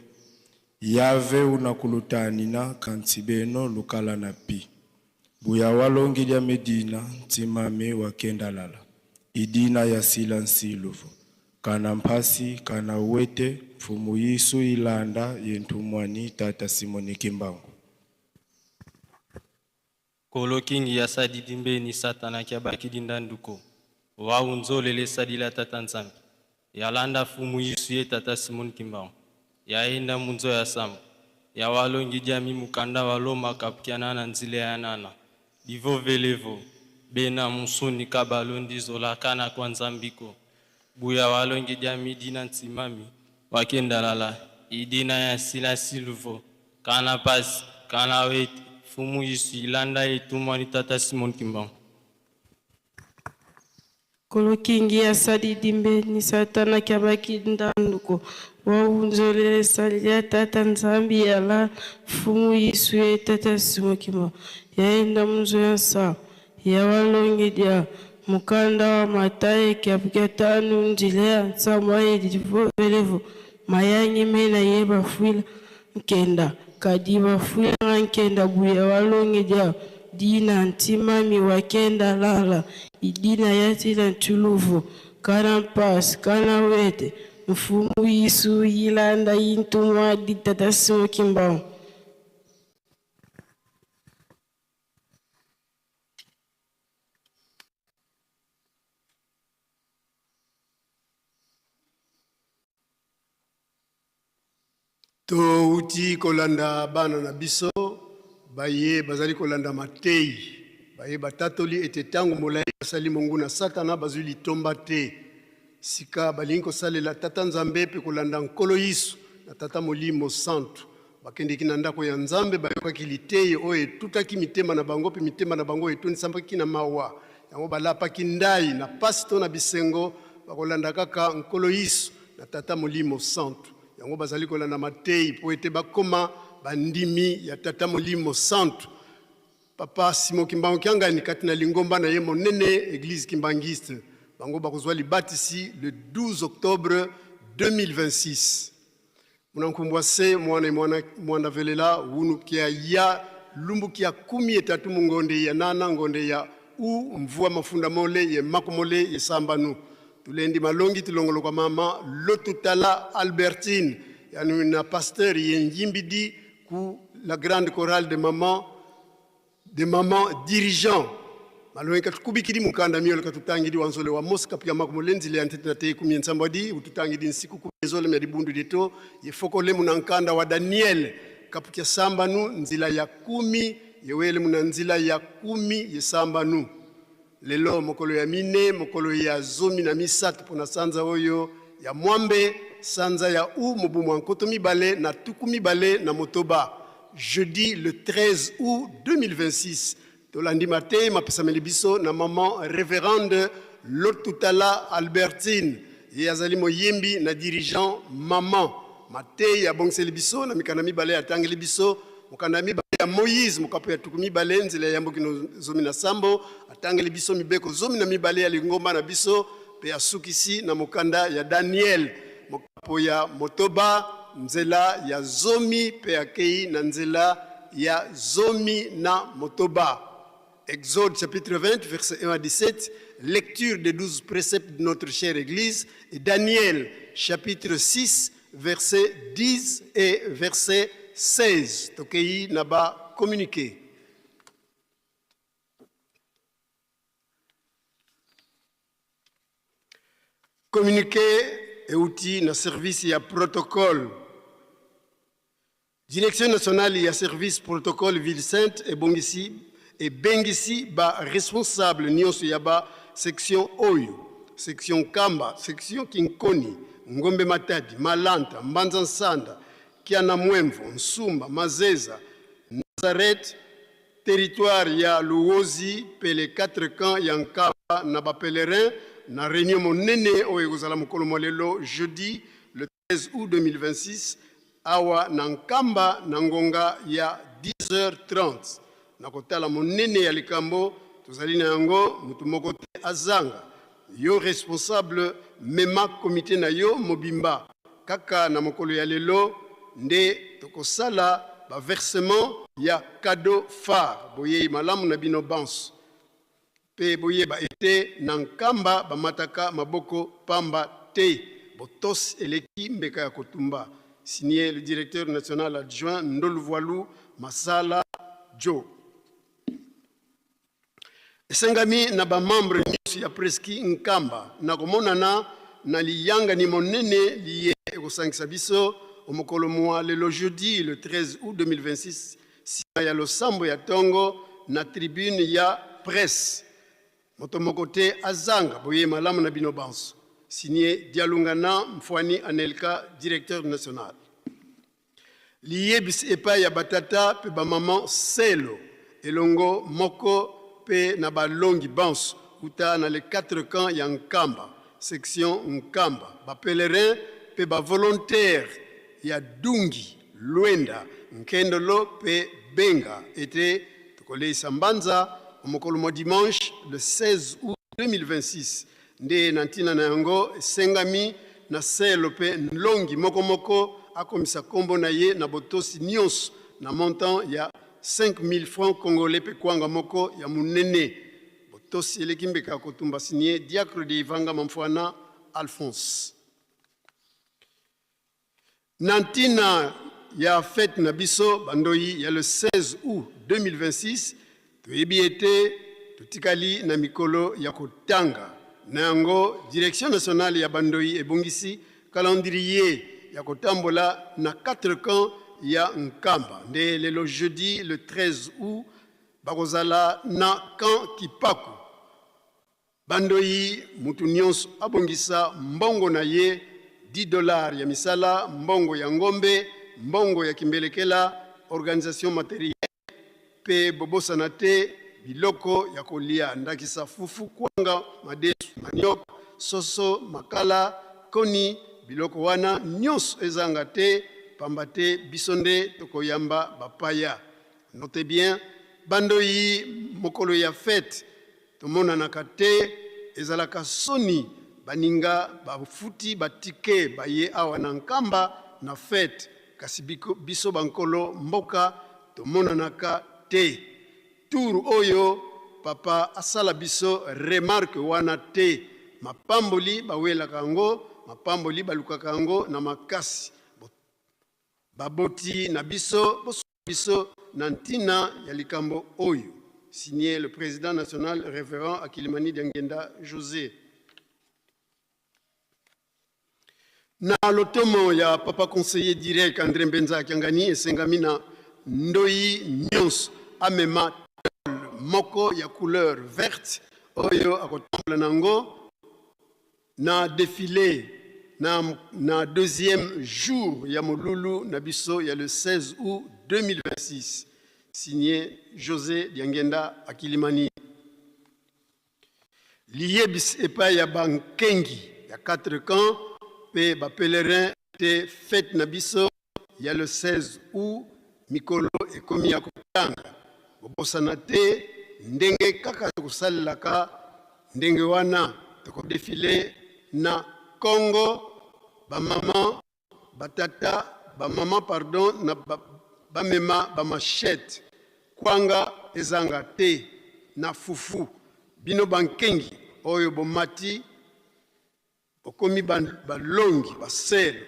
yave unakulutanina kanti beno lukala na pi buya walongi dia medina ntimame wakendalala idina ya sila nsiluvo kana mpasi kana wete mfumu yisu ilanda yentumwani tata simoni kimbangu. Kolo kingi ya sadidi mbeni satana kia bakidi ndanduko wau nzolele sadila tata nzambi yalanda fumu yisu ye tata simon kimbangu yaenda munzo ya sambo ya walongi diami mukanda wa loma kapukiana na nzile ya nana divo velevo bena musuni kabalondi zola kana kwa nzambiko buya walongi diami dina ntimami wakendalala idina ya sila siluvo kana pasi kana wete fumu yisu ilanda etumwani tata simon kimbangu. Kolokingi ya salidi mbeni satana kyabaki ndanduko waunzolele sali ya tata nzambi yala mfumu yisu ye tata simon kimbangu yaenda munzo ya nsa ya walongi dia mukanda wa matayi kiapukia tanu nzila ya nsambo ayi divovelevo mayangi mena ye bafuila nkenda kadi bafuila nkenda buya walongi dia dina ntimami wakenda lala idina yatila ntuluvu kana mpasi kana wete mfumu yisu yilanda yintumwa di tata simon kimbangu. Touti kolanda bana na biso baye bazali kolanda matei baye batatoli ete ntango molai basali monguna satana bazwi litomba te sika balingi kosalela tata nzambe mpe kolanda nkolo yisu na tata molimo santu bakendeki na ndako ya nzambe bayokaki litei oyo etutaki mitema na bango mpe mitema na bango etondisambaki na mawa yango balapaki ndai na pasi to na bisengo bakolanda kaka nkolo yisu na tata molimo santu yango bazali kolanda matei mpo ete bakoma bandimi ya tata molimo santu. Papa Simon Kimbangu Kiangani kati na lingomba na ye monene église kimbangiste bango bakozwa libatisi le 12 octobre 2026. Munankumbwa se mwana mwana mwana velela wunu kia ya lumbu kia kumi etatu mungonde ya nana ngonde ya u mvua mafunda mole ye makomole ye sambanu tulendi malongi tulongolo kwa mama lotutala Albertine yani na pasteur ye njimbidi ku la grande chorale de maman de maman dirigeant malongi katukubikidi mukanda miolo katutangidi wanzole wa moska pia makumolenzile ya ntete na te kumi nsambadi ututangidi nsiku kumezole mya dibundu dito yefokole munankanda wa Daniel kapukia sambanu nzila ya kumi yewele muna nzila ya kumi yesambanu lelo mokolo ya mine mokolo ya zomi na misato mpona sanza oyo ya mwambe sanza ya u mobu mwa nkoto mibale na tuku mibale na motoba jeudi le 13 août 2026 tolandi matei mapesameli biso na maman révérende Lotutala Albertine ye azali moyembi na dirigeant maman matei abongiseli biso na mikanda mibale atangeli biso mokanda mibale ya Moïse mokapo ya tuku mibale nzela ya yamboki no zomi na sambo atangeli biso mibeko zomi na mibale ya lingomba na biso mpe asukisi na mokanda ya Daniel mokapo ya motoba nzela ya zomi mpe akei na nzela ya zomi na motoba. Exode chapitre 20, verset 1 à 17, lecture des 12 préceptes de notre chère Église, et Daniel chapitre 6, verset 10 et verset 16. Tokei naba communiqué. Communiqué euti na service ya protocole. Direction nationale ya service protocole Ville Sainte ebongisi ebengisi ba responsable nyonso ya ba section oyo section Kamba, section Kinkoni, Ngombe Matadi, Malanta, Mbanza Nsanda, Kiana Mwemvo, Nsumba, Mazeza, Nazareth, Territoire ya Luwozi mpe les 4 camps ya Nkaba na ba pèlerins na reunion monene oyo ekozala mokolo mwa lelo jeudi le 13 août 2026 awa na Nkamba na ngonga ya 10h30. Na kotala monene ya likambo tozali na yango, moto moko te azanga. Yo responsable mema comite na yo mobimba. Kaka na mokolo ya lelo nde tokosala ba versement ya cadeau phare. Boyei malamu na bino banso. Pe boyeba ete na Nkamba bamataka maboko pamba te. Botosi eleki mbeka ya kotumba. Signé le directeur national adjoint Ndoluvualu Masala Joe. Esengami na ba membres nyonso ya Preski Nkamba na komonana na liyangani monene liye ekosangisa biso o'mokolo mua lelo jeudi le 13 aout 2026 sima ya losambo ya tongo na tribune ya presse. Moto moko te azanga boyei malamu na bino banso. Signé Dialungana Mfuani Anelka, directeur national. Liyebisi epai ya batata mpe bamama selo elongo moko mpe na balongi banso uta na les 4 camps ya Nkamba, section Nkamba, ba pèlerins mpe ba volontaires ya Dungi, Luenda, Nkendolo mpe Benga ete tokoleisa mbanza o'mokolo mwa dimanche le 16 aout 2026. Nde na ntina na yango esengami na selo mpe nlongi moko moko akomisa nkombo na ye na botosi nionso na montant ya 5000 francs congolais mpe kwanga moko ya monene. Botosi eleki mbeka ya kotumba. Signe Diacre de Ivanga Mamfuana Alphonse. Na ntina ya fete na biso bandoyi ya le 16 août 2026, toyebi ete totikali na mikolo ya kotanga. Na yango, Direction nationale ya bandoyi ebongisi calendrier ya kotambola na 4 camps ya Nkamba. Nde lelo jeudi le 13 août bakozala na camp Kipaku. Bandoyi mutu nionso abongisa mbongo na ye 10 dollars ya misala, mbongo ya ngombe, mbongo ya kimbelekela, organisation materiel pe bobosana te biloko ya kolia ndakisa fufu, kwanga, madesu, manioc, soso, makala, koni, biloko wana nionso ezanga te pamba te biso nde tokoyamba bapaya. Notez bien bandoyi mokolo ya fete Tomonanaka te ezalaka soni baninga bafuti ba ticket baye awa na Nkamba na fete kasi biso ba nkolo mboka tomonanaka te. Tour oyo papa asala biso remarque wana te. Mapamboli bawelaka yango, mapamboli balukaka yango na makasi. Baboti na biso bosunga biso na ntina ya likambo oyo. Signé le président national révérend Akilimani Diangienda José. Na lotomo ya papa conseiller direct André Mbenza Kiangani esengami na ndoyi nyonso amema tole moko ya couleur verte oyo akotambola na yango Na defile na na deuxième jour ya molulu na biso ya le 16 août 2026. Signé Jose Diangienda Akilimani. Liyebisi epai ya ba nkengi ya 4 camps pe ba pèlerins te fete na biso ya le 16 août mikolo ekomi ya kotanga. Bobosana te ndenge kaka tokosalelaka ndenge wana tokodefile na Congo ba maman ba tata ba maman pardon na bamema ba machette kwanga ezanga te na fufu bino bankengi oyo bomati Bokomi ba longi ba selo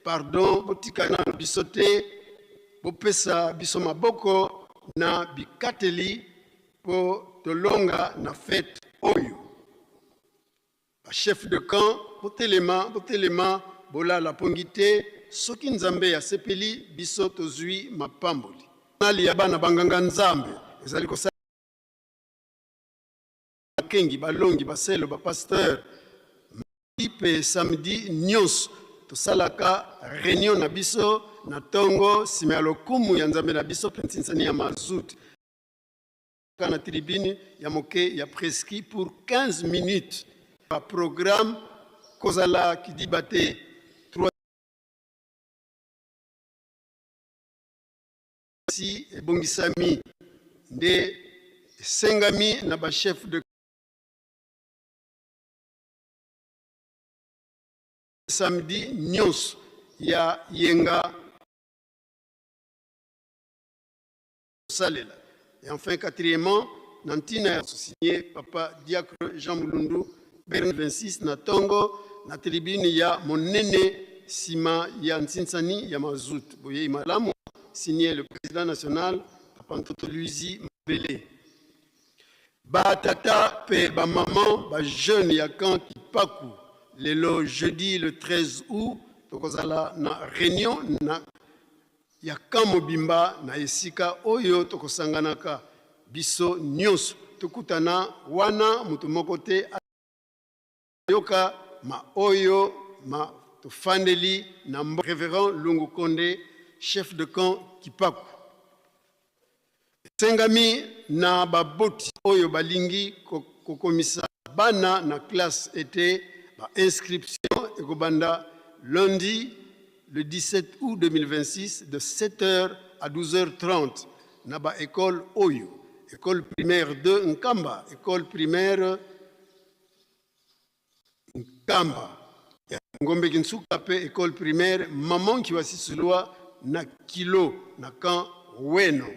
pardon botika nanu biso te bopesa biso maboko na bikateli po tolonga na fete oyo ba chef de camp botelema botelema bolala pongi te soki nzambe asepeli biso tozui mapamboli. Nali ya bana ba nganga nzambe ezali kosala Bakengi, balongi, baselo, ba pasteur, mardi pe samedi nionso tosalaka reunion na biso na tongo sima ya lokumu ya Nzambe na biso pe nsinsani ya mazout. na tribune ya moke ya Preski pour 15 minutes. Ba programme kozala kidiba te. Si ebongisami nde esengami na ba chef de samedi nyonso ya yenga kosalela. Et enfin, quatrièmement, na ntina ya signé papa diacre Jean Mulundu Berne 26 na tongo na tribune ya monene sima ya nsinsani ya mazut. Boyei malamu, signé le président national papa Ntoto Luizi Mabele. Ba tata pe ba maman ba jeune ya camp Kipaku lelo jeudi le 13 août tokozala na réunion na ya camp mobimba na esika oyo tokosanganaka biso nyonso tokutana wana moto moko te ayoka ma oyo ma tofandeli na mbo Révérend Lungu Konde chef de camp Kipaku. Esengami na baboti oyo balingi kokomisa bana na classe ete ba inscription ekobanda lundi le 17 août 2026 de 7h à 12h30 na ba école oyo: école primaire 2 Nkamba, école primaire Nkamba ya Ngombe Kinsuka pe école primaire Maman Nkiwasisulwa na Kilo na camp Weno.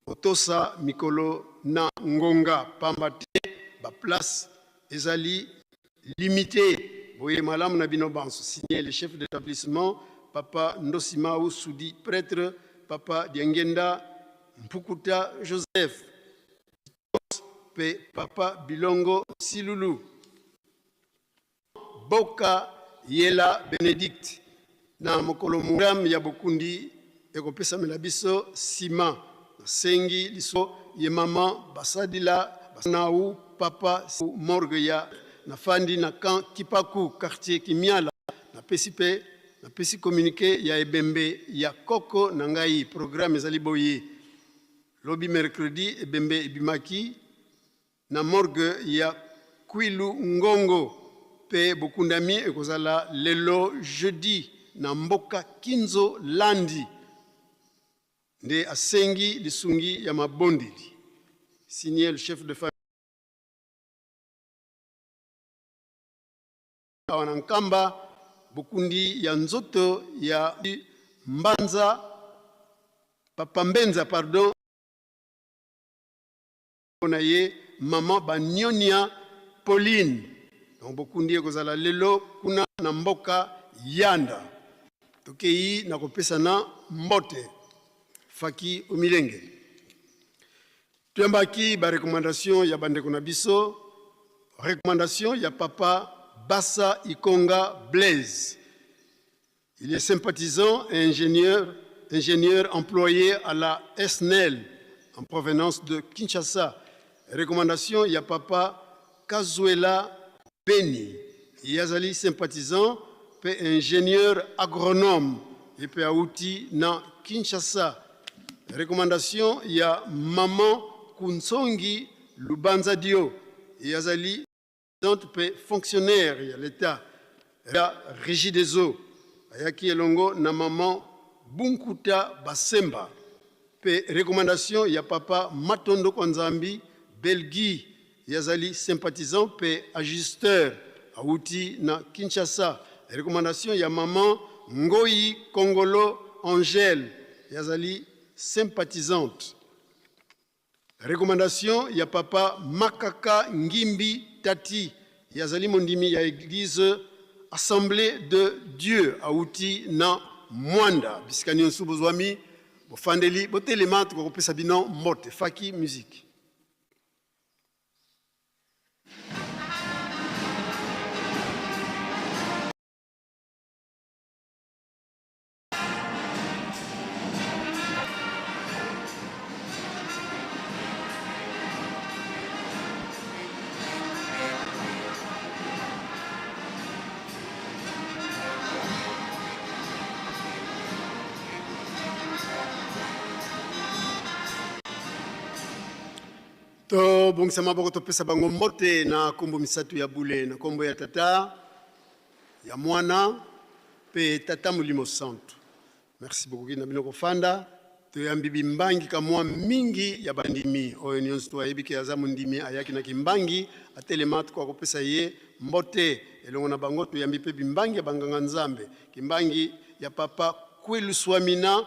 Otosa mikolo na ngonga pamba te ba place ezali limité. Boye malamu na bino banso. Signé le chef d'établissement Papa Ndosimau Sudi prêtre, Papa Diangenda Mpukuta Joseph pe Papa Bilongo Silulu. Boka Yela Benedict na mokolo programme ya bokundi ekopesamela biso sima. Nasengi liso ye mama basadila nau papa morgue ya nafandi na camp Kipaku quartier Kimiala. Napesi pe napesi communiqué ya ebembe ya koko na ngai. Programme ezali boye: lobi mercredi ebembe ebimaki na morgue ya Kwilu Ngongo pe bokundami ekozala lelo jeudi na mboka Kinzo Landi. Nde asengi lisungi ya mabondeli. Signé le chef de famille awa na Nkamba. Bokundi ya nzoto ya Mbanza Papa Mbenza, pardon, na ye mama Banionia Pauline. Donc bokundi ekozala lelo kuna na mboka Yanda. Tokei na kopesa na mbote Faki Omilenge. Toyambaki ba recommandation ya bandeko na biso. Recommandation ya papa Bassa Ikonga Blaise. Il est sympathisant et ingénieur employé à la SNEL en provenance de Kinshasa. Recommandation ya papa Kazuela Beni. Yazali sympathisant pe ingénieur agronome et pe auti na Kinshasa. Recommandation ya maman Kunsongi Lubanza Dio. Yazali pe fonctionnaire ya l'État ya Régie des eaux. Ayaki elongo na maman Bunkuta Basemba. Pe recommandation ya papa Matondo Kwanzambi Belgi. Yazali sympathisant pe ajusteur auti na Kinshasa. Recommandation ya maman Ngoyi Kongolo Angèle. Yazali sympathisante. Recommandation ya papa Makaka Ngimbi Tati. Yazali mondimi ya église Assemblée de Dieu auti na Mwanda. Bisika nyonso bozwami bofandeli botelema tokopesa bino mbote. Faki musique. Tobongisa maboko topesa bango mbote na nkombo misato ya bule, na nkombo ya Tata, ya Mwana mpe Tata Molimo Santu. Merci beaucoup na bino kofanda. Toyambi bimbangi kamwa mingi ya bandimi oyo nyonso to ayebi ke aza mondimi ayaki na kimbangi atelema tokoka kopesa ye mbote elongo na bango. Toyambi mpe bimbangi ya banganga Nzambe, kimbangi ya papa Kweluswamina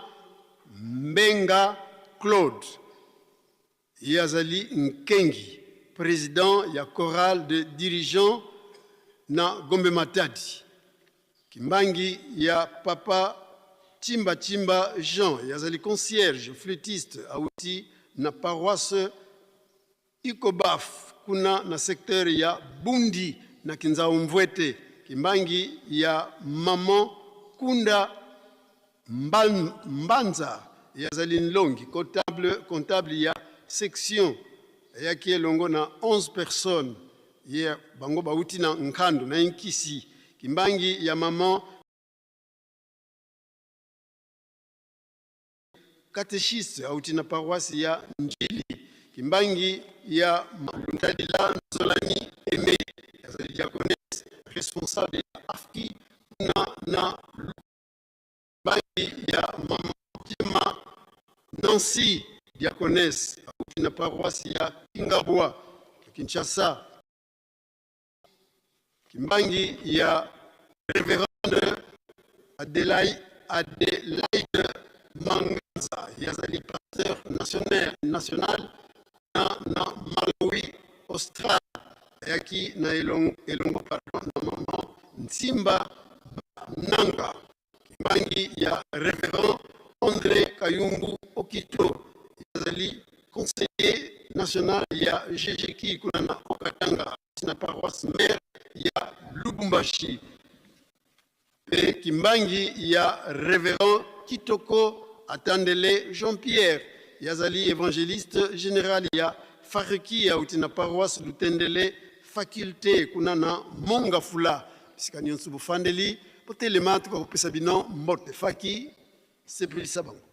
Mbenga Claude, ye azali nkengi president ya chorale de dirigeants na Gombe Matadi. Kimbangi ya papa Chimba Chimba Jean, ye azali concierge flûtiste awuti na paroisse Ikobaf kuna na secteur ya Bundi na Kinzau-Mvuete. Kimbangi ya maman Kunda Mbanza, ye azali nlongi comptable, comptable ya section ayaki elongo na 11 personnes, ye bango bauti na Nkandu na Inkisi. Kimbangi ya maman catéchiste auti na paroisse ya Njili. Kimbangi ya Luntadila Nzolani Aimé, azali diaconesse responsable ya AFKI kuna na Kimbangi ya mama Jema Nancy diaconesse auti na paroisse ya Kingabwa Kinshasa. Kimbangi ya Reverende Adelaide, Adelaide Manganza, ye azali pasteur national, national na, na Malawi Austral, ayaki na elongo, elongo pardon, na mama Nsimba Nanga. Kimbangi ya Reverend André Kayumbu Okito, azali conseiller national ya GGK kuna na Okatanga na paroisse mère ya Lubumbashi. Mpe Kimbangi ya Reverend Kitoko Atandele Jean-Pierre, yazali évangéliste général ya Fariki auti na paroisse Lutendele faculté kuna na Mongafula. Bisika nyonso bofandeli botelema, toka kopesa bino mbote. Faki sepelisa bango.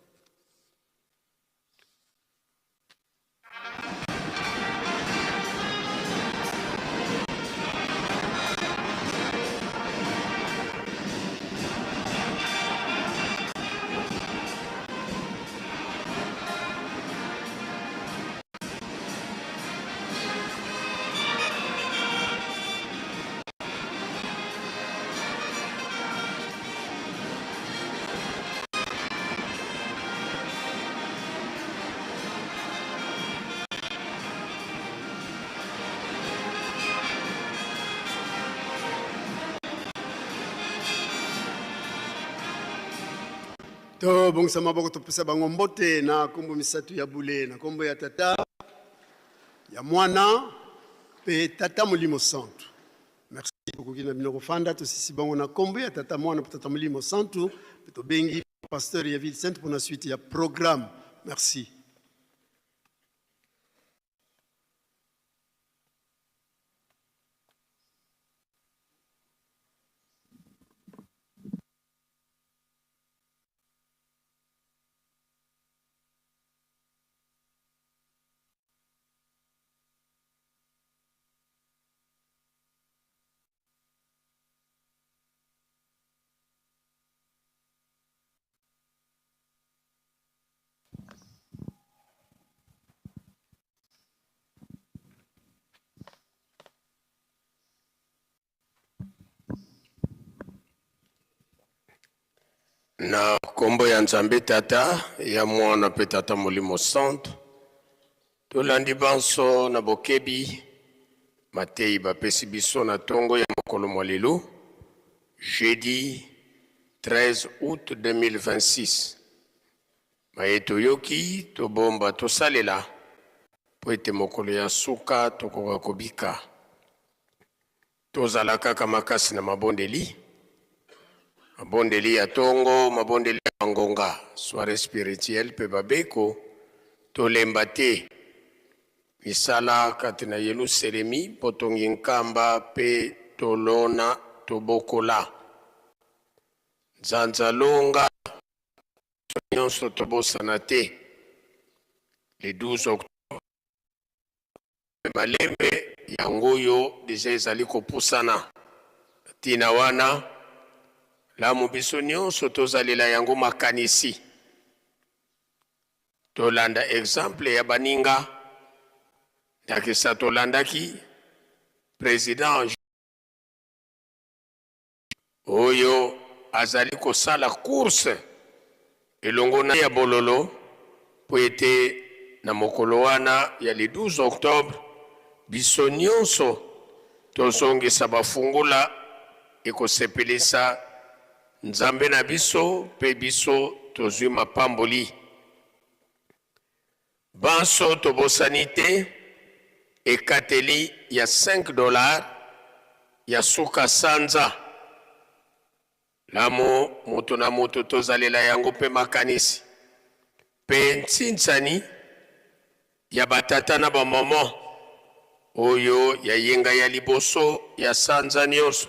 Tobongisa maboko topesa bango mbote na nkombo misato ya bule, na nkombo ya Tata, ya Mwana mpe Tata Molimo Santu. Merci bokoki na bino kofanda. Tosisi bango na nkombo ya Tata, Mwana mpe Tata Molimo Santu, mpe tobengi pasteur ya Ville Sainte mpona suite ya programme. Merci. Na nkombo ya Nzambe Tata, ya Mwana mpe Tata Molimo Santu, tolandi banso na bokebi mateyi bapesi biso na tongo ya mokolo mwa lelo, jeudi 13 août 2026. Maye toyoki, tobomba, tosalela, mpo ete mokolo ya suka tokoka kobika. Tozala kaka makasi na mabondeli, mabondeli ya tongo, mabondeli ya ngonga, soirée spirituelle mpe babeko, tolemba te. Misala kati na Yeluselemi, botongi nkamba mpe tolona tobokola. Nzanza longa, biso nyonso tobosana te le 12 octobre. Malembe yango oyo deja ezali kopusana. Ntina wana lamu biso nyonso tozalela yango makanisi. Tolanda exemple ya baninga, ndakisa tolandaki president oyo azali kosala course elongo na ya bololo mpo ete na mokolo wana ya le 12 octobre biso nyonso tozongisa bafungola ekosepelisa Nzambe na biso mpe biso tozwi mapamboli. Banso tobosani te ekateli ya 5 dollars ya suka sanza. Lamu moto na moto tozalela yango mpe makanisi mpe ntsinsani ya batata na bamama oyo ya yenga ya liboso ya sanza nyonso.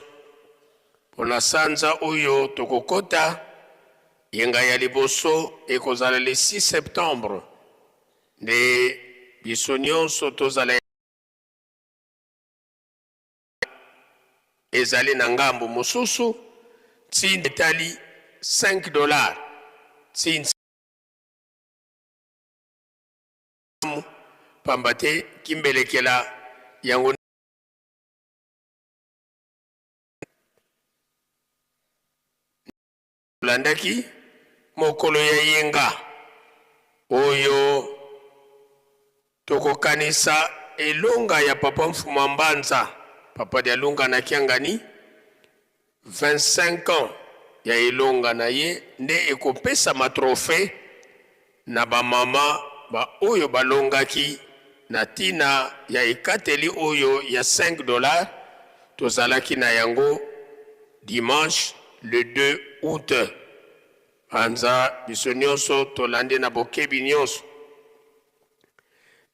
Mpo na sanza oyo tokokota, yenga ya liboso ekozala le 6 septembre, nde biso nyonso tozala ezali na ngambo mosusu ntina etali 5 dollars ntina pamba te kimbelekela yango Olandaki mokolo ya yenga oyo tokokanisa elonga ya Papa Mfuma Mbanza, Papa Dialunga na Kiangani, 25 ans ya elonga na ye nde ekopesama trophee na ba mama ba oyo balongaki na tina ya ekateli oyo ya 5 dollars tozalaki na yango dimanche le 2 aout. Panza biso nionso tolandi na bokebi nionso.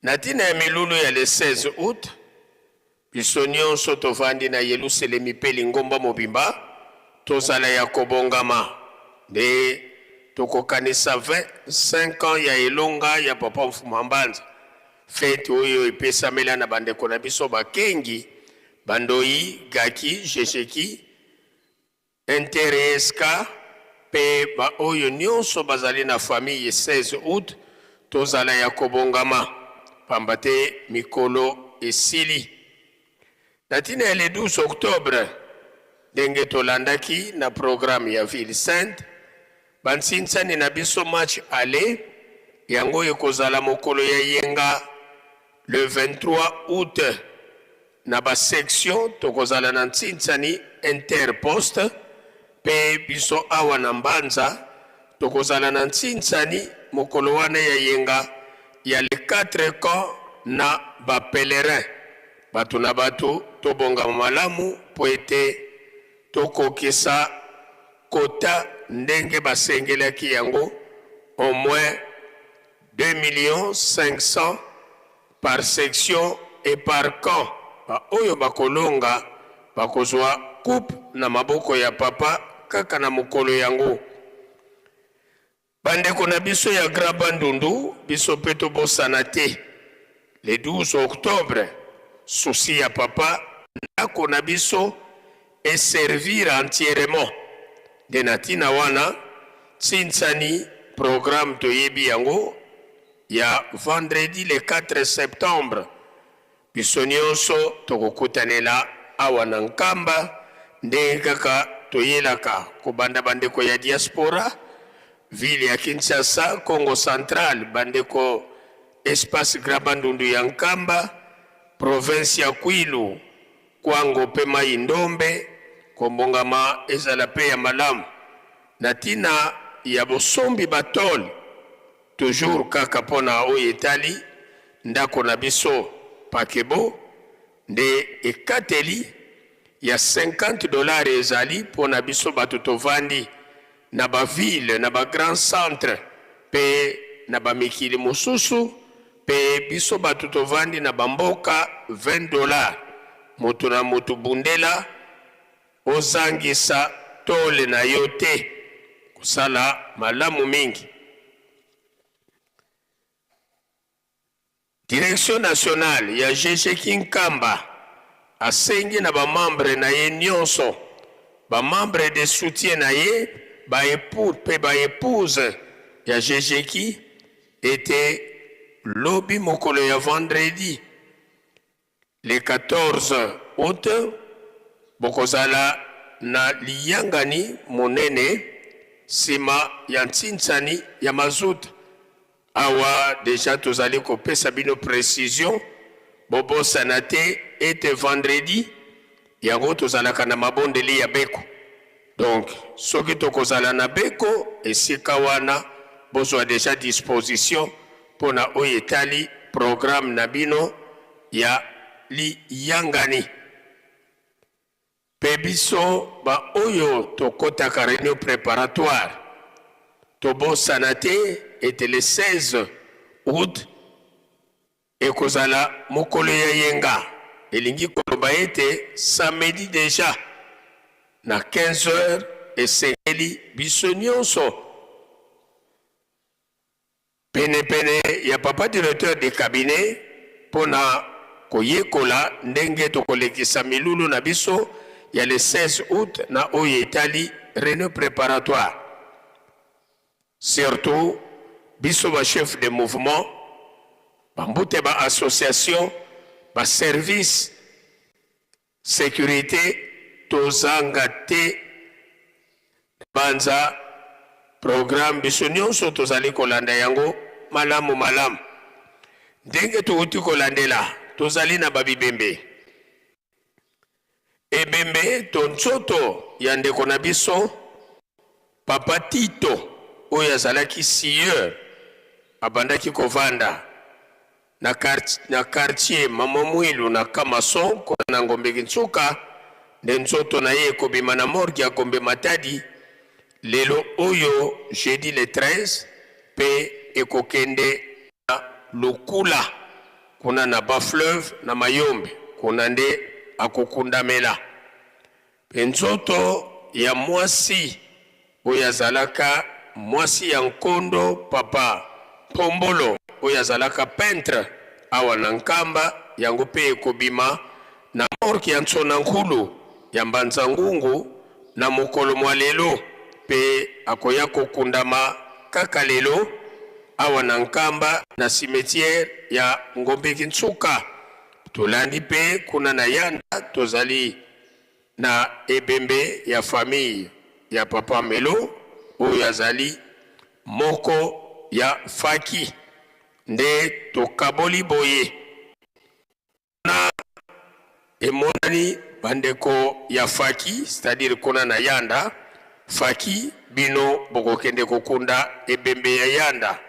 Na tina ya milulu ya le 16 aout, Biso nionso tovandi na Yeluselemi mpe lingomba mobimba tozala ya kobongama nde tokokanisa 25 ans ya elonga ya Papa Mfuma Mbanza, feti oyo epesamela na bandeko na biso bakengi, bandoyi, gaki, jejeki, Inter-ESK mpe ba oyo nionso bazali na famille 16 aout tozala ya kobongama pamba te mikolo esili. Na tina ya le 12 octobre ndenge tolandaki na programme ya ville sainte ba nsinsani na biso match aller yango ekozala mokolo ya yenga le 23 aout. Na ba sections tokozala na Ntsinsani Inter Poste mpe biso awa na Mbanza tokozala na Ntsinsani mokolo wana ya yenga ya les quatre camps na ba pèlerins. Bato na bato tobongama malamu mpo ete tokokisa quota ndenge basengelaki yango au moins 2.500.000 par section et par camp. Ba oyo bakolonga bakozwa coupe na maboko ya Papa kaka na mokolo yango. Bandeko na biso ya Grand Bandundu, biso mpe tobosana te le 12 octobre, souci ya Papa, ndako na biso e servir entièrement. Nde na tina wana, Tsinsani programme toyebi yango ya vendredi le 4 septembre, biso nionso tokokutanela awa na Nkamba ndenge kaka toyelaka kobanda bandeko ya diaspora, ville ya Kinshasa, Kongo central, bandeko espace Grand Bandundu ya Nkamba, province ya Kwilu, Kwango pe Mayi Ndombe, kombongama ezala pe ya malamu na tina ya bosombi ba tole. Toujours kaka pona oyo etali ndako na biso Paquebot nde ekateli ya 50 dollars ezali pona biso batu tovandi na ba villes, na ba grands centres pe na ba mikili mosusu pe biso batu tovandi na ba mboka 20 dollars mutu na mutu bundela Ozangisa tole na yo te kosala malamu mingi. Direction nationale ya GG Kinkamba asengi na ba membres na ye nionso, ba membres de soutien na ye, ba epoux mpe ba epouses ya GGki ete lobi mokolo ya vendredi le 14 aout bokozala na liyangani monene sima ya ntsinsani ya mazout. Awa dejà tozali kopesa bino precision, bobosana te ete vendredi yango tozalaka na mabondeli ya beko. Donc soki tokozala na beko esika wana bozwa dejà disposition pona oyo etali programme na bino ya liyangani. Pe biso ba oyo tokotaka reunion preparatoire, tobosana te ete le 16 aout ekozala mokolo ya yenga, elingi koloba ete samedi dejà na 15 heures esengeli biso nionso Penepene ya papa directeur de cabinet mpo na koyekola ndenge tokolekisa milulu na biso ya le 16 aout na oyo etali reunion preparatoire. Surtout biso ba chefs de mouvement, ba mbuta ya ba associations, ba services, Securite tozanga te banza programme biso nionso tozali kolanda yango malamu malamu ndenge towuti kolandela tozali na ba bibembe ebembe to nzoto ya ndeko na biso papa Tito oyo azalaki scieur abandaki kovanda Na na quartier Mama Mwilu na Kamason kuna na Ngombe Kinsuka nde nzoto na ye ekobima na morgue ya Gombe Matadi lelo oyo jeudi le 13 mpe ekokende na Lukula kuna na Bas Fleuve na Mayombe kuna nde akokundamela. Mpe nzoto ya mwasi oyo azalaka mwasi ya nkondo papa Mpombolo oyo azalaka peintre awa na Nkamba, yango mpe ekobima na morgue ya Nsona Nkulu ya Mbanza Ngungu na mokolo mwa lelo mpe akoya kokundama kaka lelo awa na Nkamba na cimetière ya Ngombe Kinsuka. Tolandi mpe kuna na Yanda tozali na ebembe ya famille ya papa Melo oyo azali moko ya Faki nde tokaboli boye kuna emonani bandeko ya Faki c'est-à-dire kuna na Yanda Faki bino bokokende kokunda ebembe ya Yanda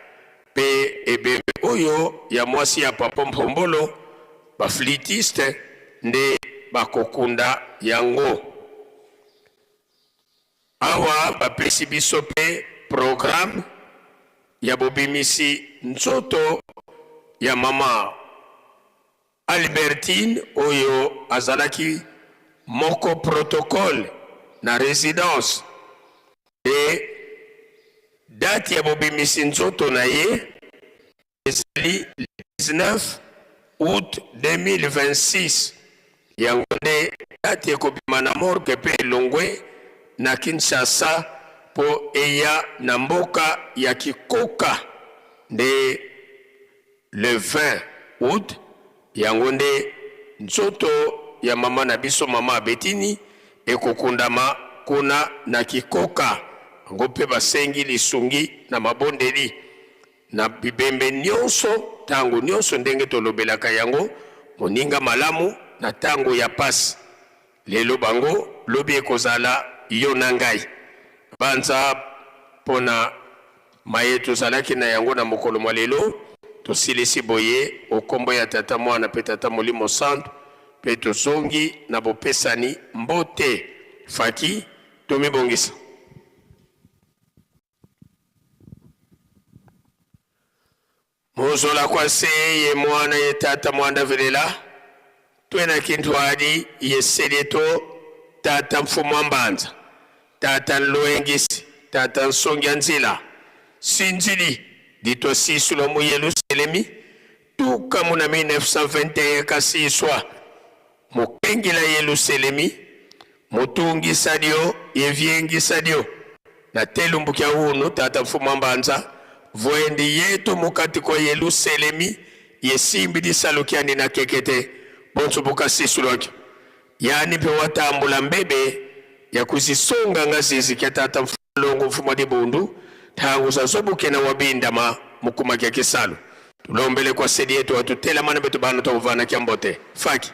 pe ebembe oyo ya mwasi ya papa Mpombolo Ba flûtistes nde bakokunda yango. Awa bapesi biso pe programme ya bobimisi nzoto ya mama Albertine oyo azalaki moko protocole na residence nde date ya bobimisi nzoto na ye Ezali le 19 aout 2026, yango nde date ekobima na morgue mpe elongwe na Kinshasa mpo eya na mboka ya Kikoka nde le 20 aout, yango nde nzoto ya mama na biso mama Abetini ekokundama kuna na Kikoka, yango mpe basengi lisungi na mabondeli. Na bibembe nionso, tango nionso ndenge tolobelaka yango, moninga malamu na tango ya pasi. Lelo bango, lobi ekozala yo na ngai. Banza mpo na maye tozalaki na yango na mokolo mwa lelo. Tosilisi boye o kombo ya Tata, Mwana mpe Tata Molimo Santu, mpe tozongi na bopesani mbote. Faki, tomibongisa. Muzola kwa se ye mwana ye tata mwanda velela twena kintwadi ye selieto tata mfumu wa mbanza tata nlwengisi tata nsongi ya nzila sinzili ditwa sisulwa mu Yeluselemi tu. Kuka mu na 1921 kasiswa mukengila Yeluselemi mutungisa dio yeviengisa dio na telumbu kya unu tata mfumu mbanza voendi yetu mukati kwa Yeluselemi yesimbi disalukiani na kekete bonso bukasisulwakyo yani mpe watambula mbebe ya kuzisonga ngazizi kya tata mfumu longo mfumu wa dibundu ntangu zazobukena wabindama mukuma kya kisalu tulombele kwa sedi yetu watutela mana betu banu twakuvana kya mbote faki.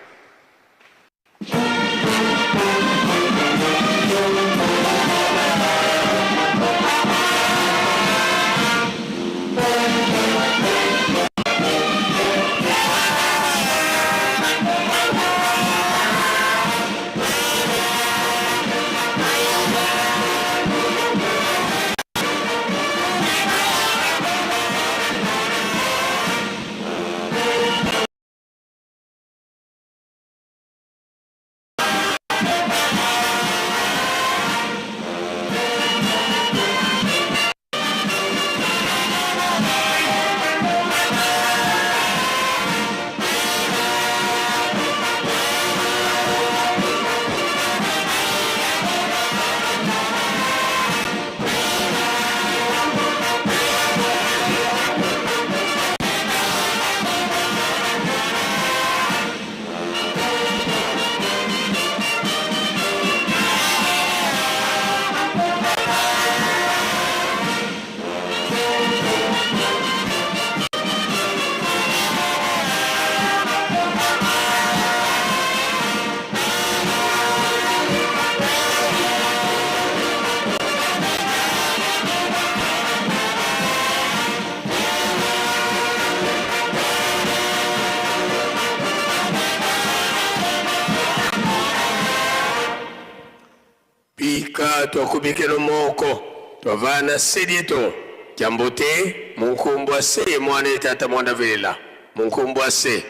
Pika twakubikelo moko twavana sedieto kyambote munkumbwa se mwana tata mwana velela munkumbwa se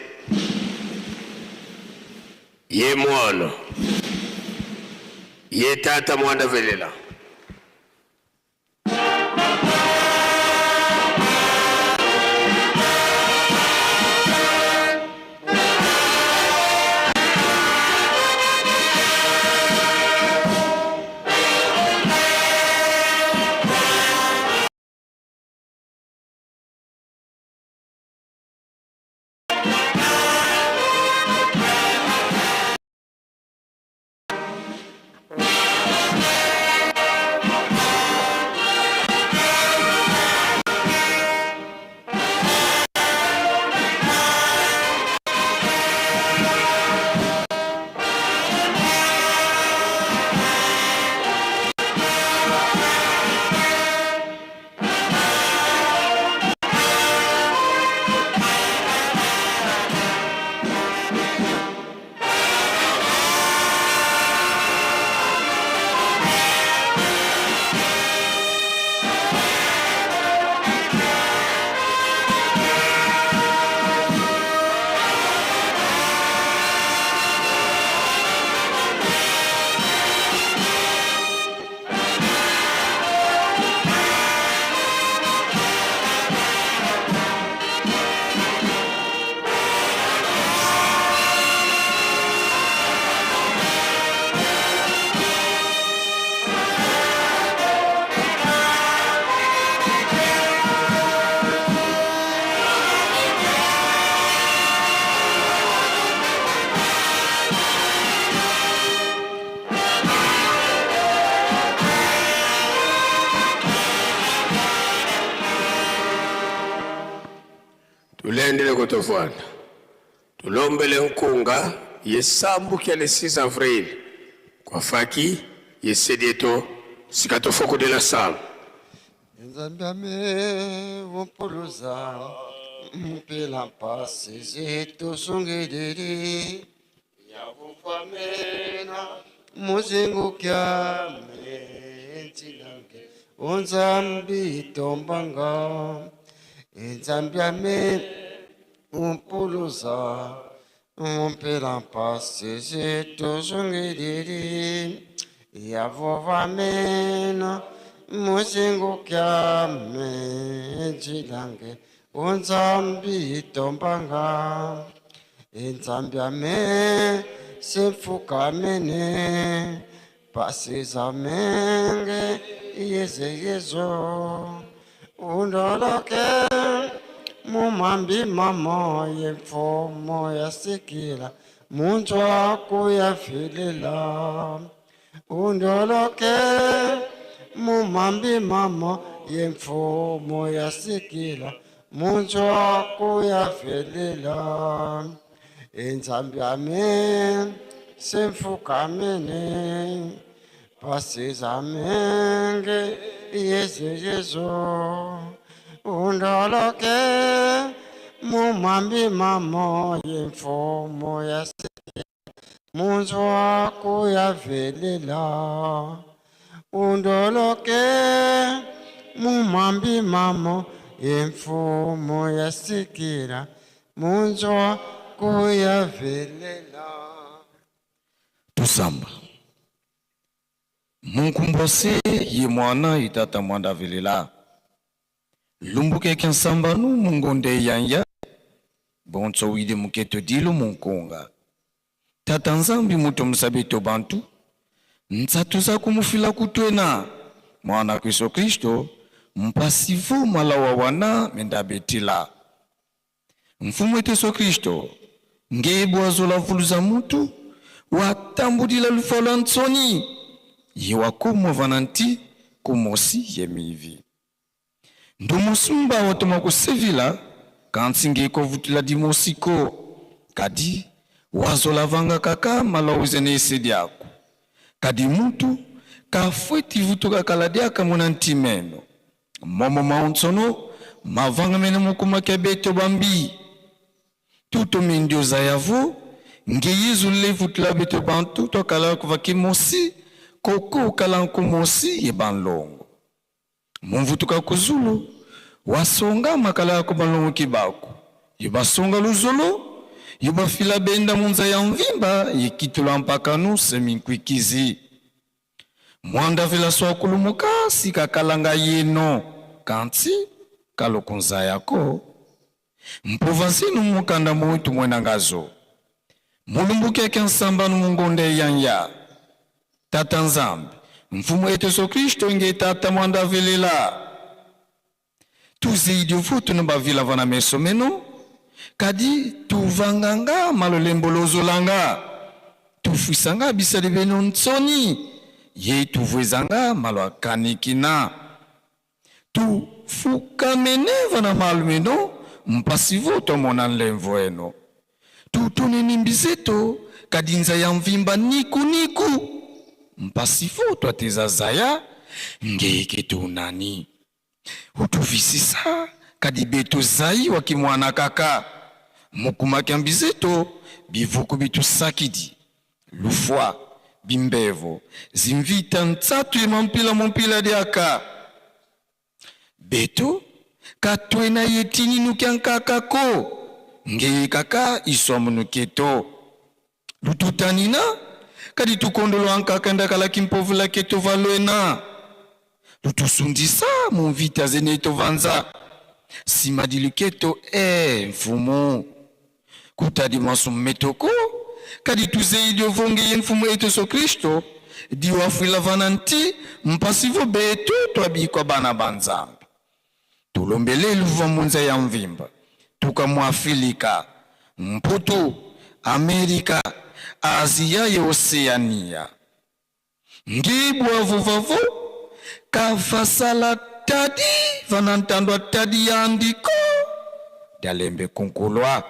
ye mwana ye tata mwana velela. Tulendele kutofwana tulombele nkunga yesambukia le 6 avril kwa faki yesedieto sikatofoko de la salle. Nzambe ame wompoloza mpela mpasi zitosongeleli yavufamena muzingukyame ntilange onzambi tombanga Nzambe ame wompoloza mpela mpasi zitosongeleli yavuvamena muzingukyame ntilange Unzambi tombanga Nzambi ame semfukamene pasizamenge yeze yezo undoloke mumambi mamo yemfomo yasikila munzwa kuyafilela undoloke mumambi mamo yemfomo yasikila munzwa kuyafilela Nzambi ame semfukamene pasizamenge yesu yesu undoloke mumambi mamo yemfomo yasikila munzwa kuyavelela undoloke mumambi mamo yemfumo yasikila munzwa kuyavelela. Tusamba munkumbose ye mwana itata mwanda velela lumbukeke nsambanu mungonde yanya bonso wide muketo dilo munkunga tata nzambi mutu musabeto bantu ntsatuza kumufila kutwena mwana Kristo Kristo mpasivu malawa wana mendabetila mfumu etu Yesu Kristo ngebu azola vuluza mutu watambudila lufa lwa ntsoni ye wakumwa vana nti kumosi ye mivi ndumusumba watoma kusevila kantsi nge kovutila dimosiko kadi wazola vanga kaka malauze ne esedi ako kadi mutu kafweti vutuka kala diaka muna nti meno momo maontsono mavanga mene mukuma kia beto bambi tuto mindio za yavu nge yezu levutila beto bantu twakala kuva kimosi koko ukala nkumosi ye banlongo mumvutuka kuzulu wasonga makala yako balongo kibaku ye basonga luzolo ye bafila benda munza ya mvimba ye kitula mpakanu seminkwikizi mwanda vela swakulumuka sika kalanga yeno kanti kalokunza yako mpuva zinu mukanda mutu mwena ngazo mulumbuke nsambanu mungonde yanya tata nzambi mfumu etu Yesu Kristo nge tata mwanda velela tuzidi ufutu nubavila vana meso meno kadi tuvanganga malolembo lozolanga tufwisanga bisali beno ntsoni ye tuvwezanga malo akanikina tufukamene vana malu meno mpasivo tomona nlemvo eno tutuneni mbizeto kadinza ya mvimba niku niku mpasivo twateza zaya ngeike tunani utuvisisa kadi beto zai wakimwana kaka mukumaki ya mbizeto bivuku bitusakidi lufwa bimbevo zimvita ntsatu ye mampila mompila diaka beto katwena ye tininukia nkakako ngeye kaka iswamunuketo lututanina kadi tukondolo ankaka ndakalaki mpovula keto valwena lutusundisa mumvita zene tovanza sima diluketo e mfumu kutadi mwasu mmetoko kadi tuzeidi ovonge ye mfumu etu Yesu Kristo diwafuila vana nti mpasivo betu twabikwa bana ba Nzambi tulombele luva munza ya mvimba tuka mu Afilika Mputu Amerika Azia ye Oseania ngibwavuvavu kavasala tadi vanantandwa tadi yandiko dalembe kunkulwa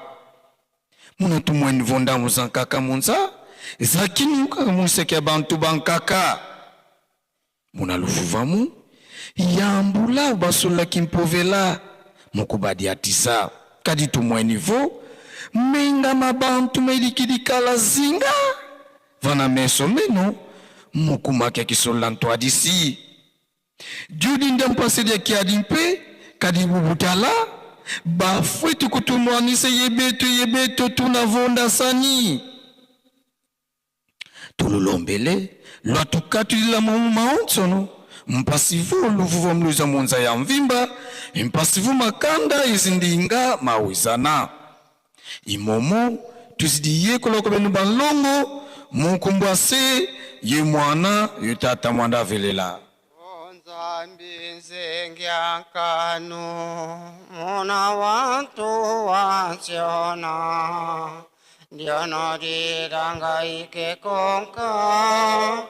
muna tumweni vondamu za nkaka munza zakinuka museke bantu bankaka muna luvuvamu yambula basololaki mpovela mokubadi atisa kadi tumweni vo mengama bantu melikidikala zinga vana meso meno mokumaki akisolola ntwadisi judi ndampasedi akiadi mpe kadi bubutala bafwetu kutunwanise yebeto yebeto tunavonda sani tululombele lwatukatulila mamu maonsono Mpasivu luvuva mluza munza ya mvimba, mpasivu makanda izindinga mawizana. Imomo tuzidiyekola ko benu banlongo mukumbwa se ye mwana ye tata mwanda velela. Nzambi nzengyankanu muna wantu wansiona ndionodiranga konka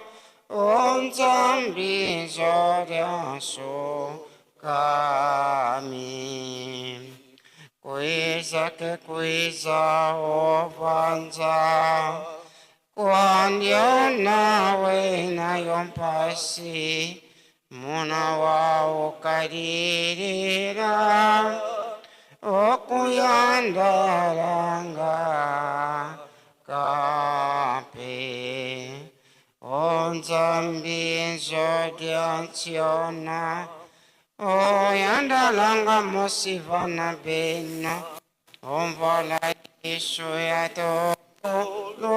Nzambi nzoryaso kami kuiza ke kuiza ovanza kwandiona wena yompasi muna waukaririra okuyandaranga kape onzambi nzodiansiona oyandalanga mosivana beno omvala isu yatolo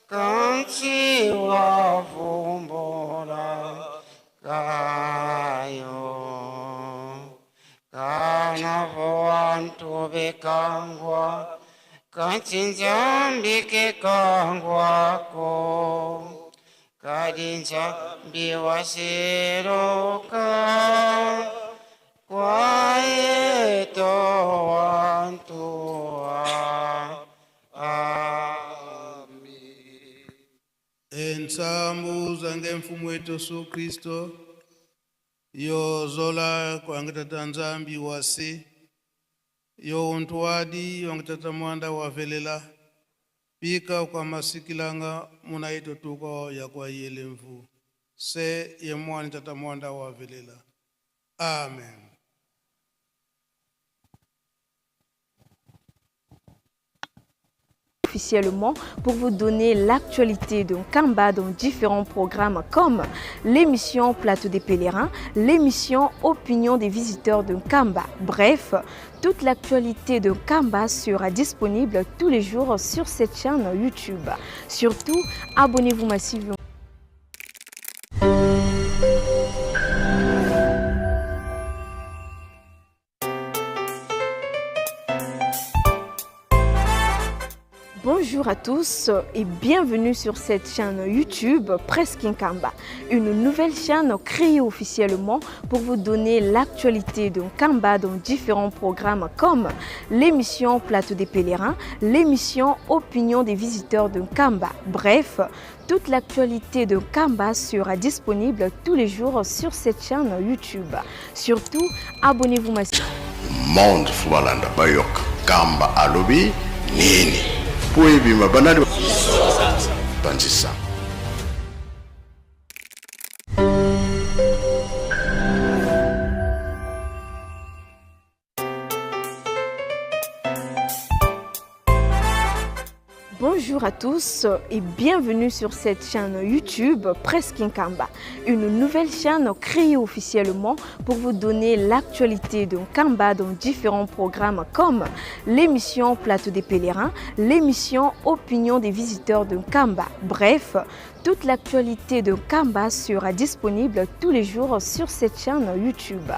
kansi wavumbula kayo kana voantu bekangwa kanti nzambi kekangwako kadi nzambi wasiruka kwaeto wantua. Ensambu zange mfumu wetu Yesu Kristo yozola kwangitata nzambi wasi yo untuwadi wangitata mwanda wavelela pika kwa masikilanga munaito tuko ya kwa yele mvu se ye mwani tata mwanda wavelela. Amen. Officiellement pour vous donner l'actualité de Nkamba dans différents programmes comme l'émission Plateau des Pèlerins, l'émission Opinion des visiteurs de Nkamba. Bref, toute l'actualité de Nkamba sera disponible tous les jours sur cette chaîne YouTube. Surtout, abonnez-vous massivement. Bonjour à tous et bienvenue sur cette chaîne YouTube Presse Nkamba, une nouvelle chaîne créée officiellement pour vous donner l'actualité de Nkamba dans différents programmes comme l'émission Plateau des Pèlerins, l'émission Opinion des visiteurs de Nkamba. Bref, toute l'actualité de Nkamba sera disponible tous les jours sur cette chaîne YouTube. Surtout, abonnez-vous massivement. Monde fubalanda bayok Kamba alobi nini po ebima banani panzisa. Bonjour à tous et bienvenue sur cette chaîne YouTube Presse Nkamba, une nouvelle chaîne créée officiellement pour vous donner l'actualité de Nkamba dans différents programmes comme l'émission Plateau des Pèlerins, l'émission Opinion des visiteurs de Nkamba. Bref, toute l'actualité de Nkamba sera disponible tous les jours sur cette chaîne YouTube.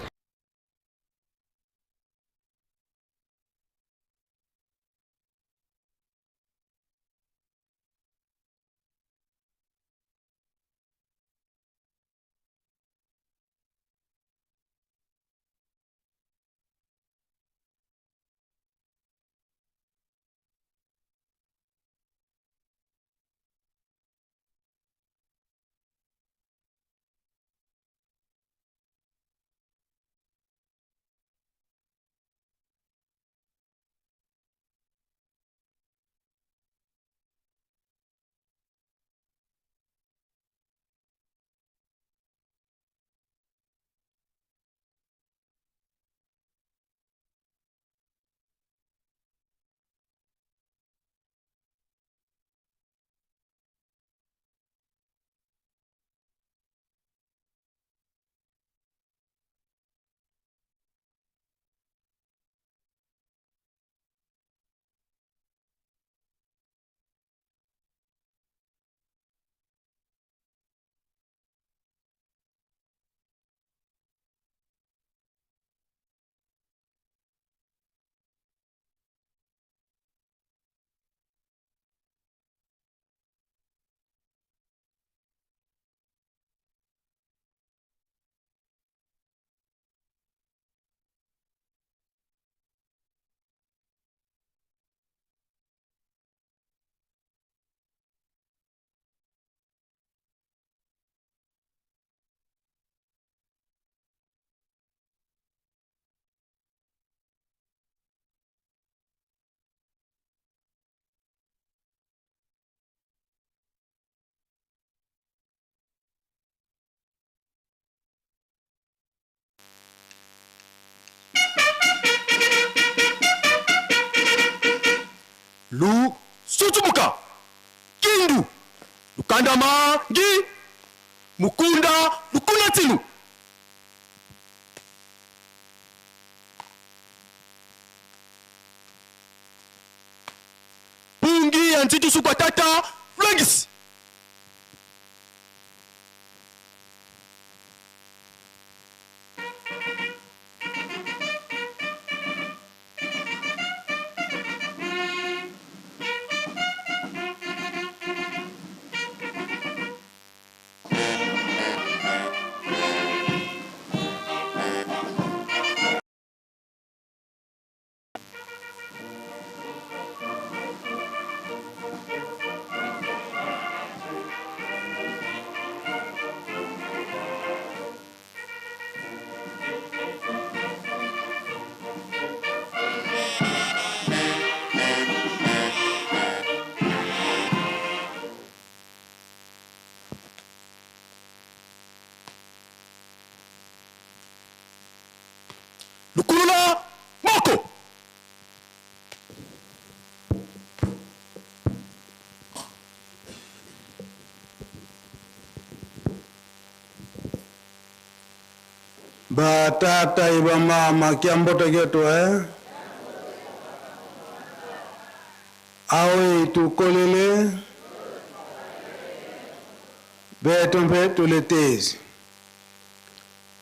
Lu sutumuka kindu lukandama ngi mukunda lukuna tsinu. Pungi ya nzitu sukwa tata lwengisi. Lukulula moko. Batata iba mama kiamboto kyetu eh? Awe tukolele betu mpe tuletezi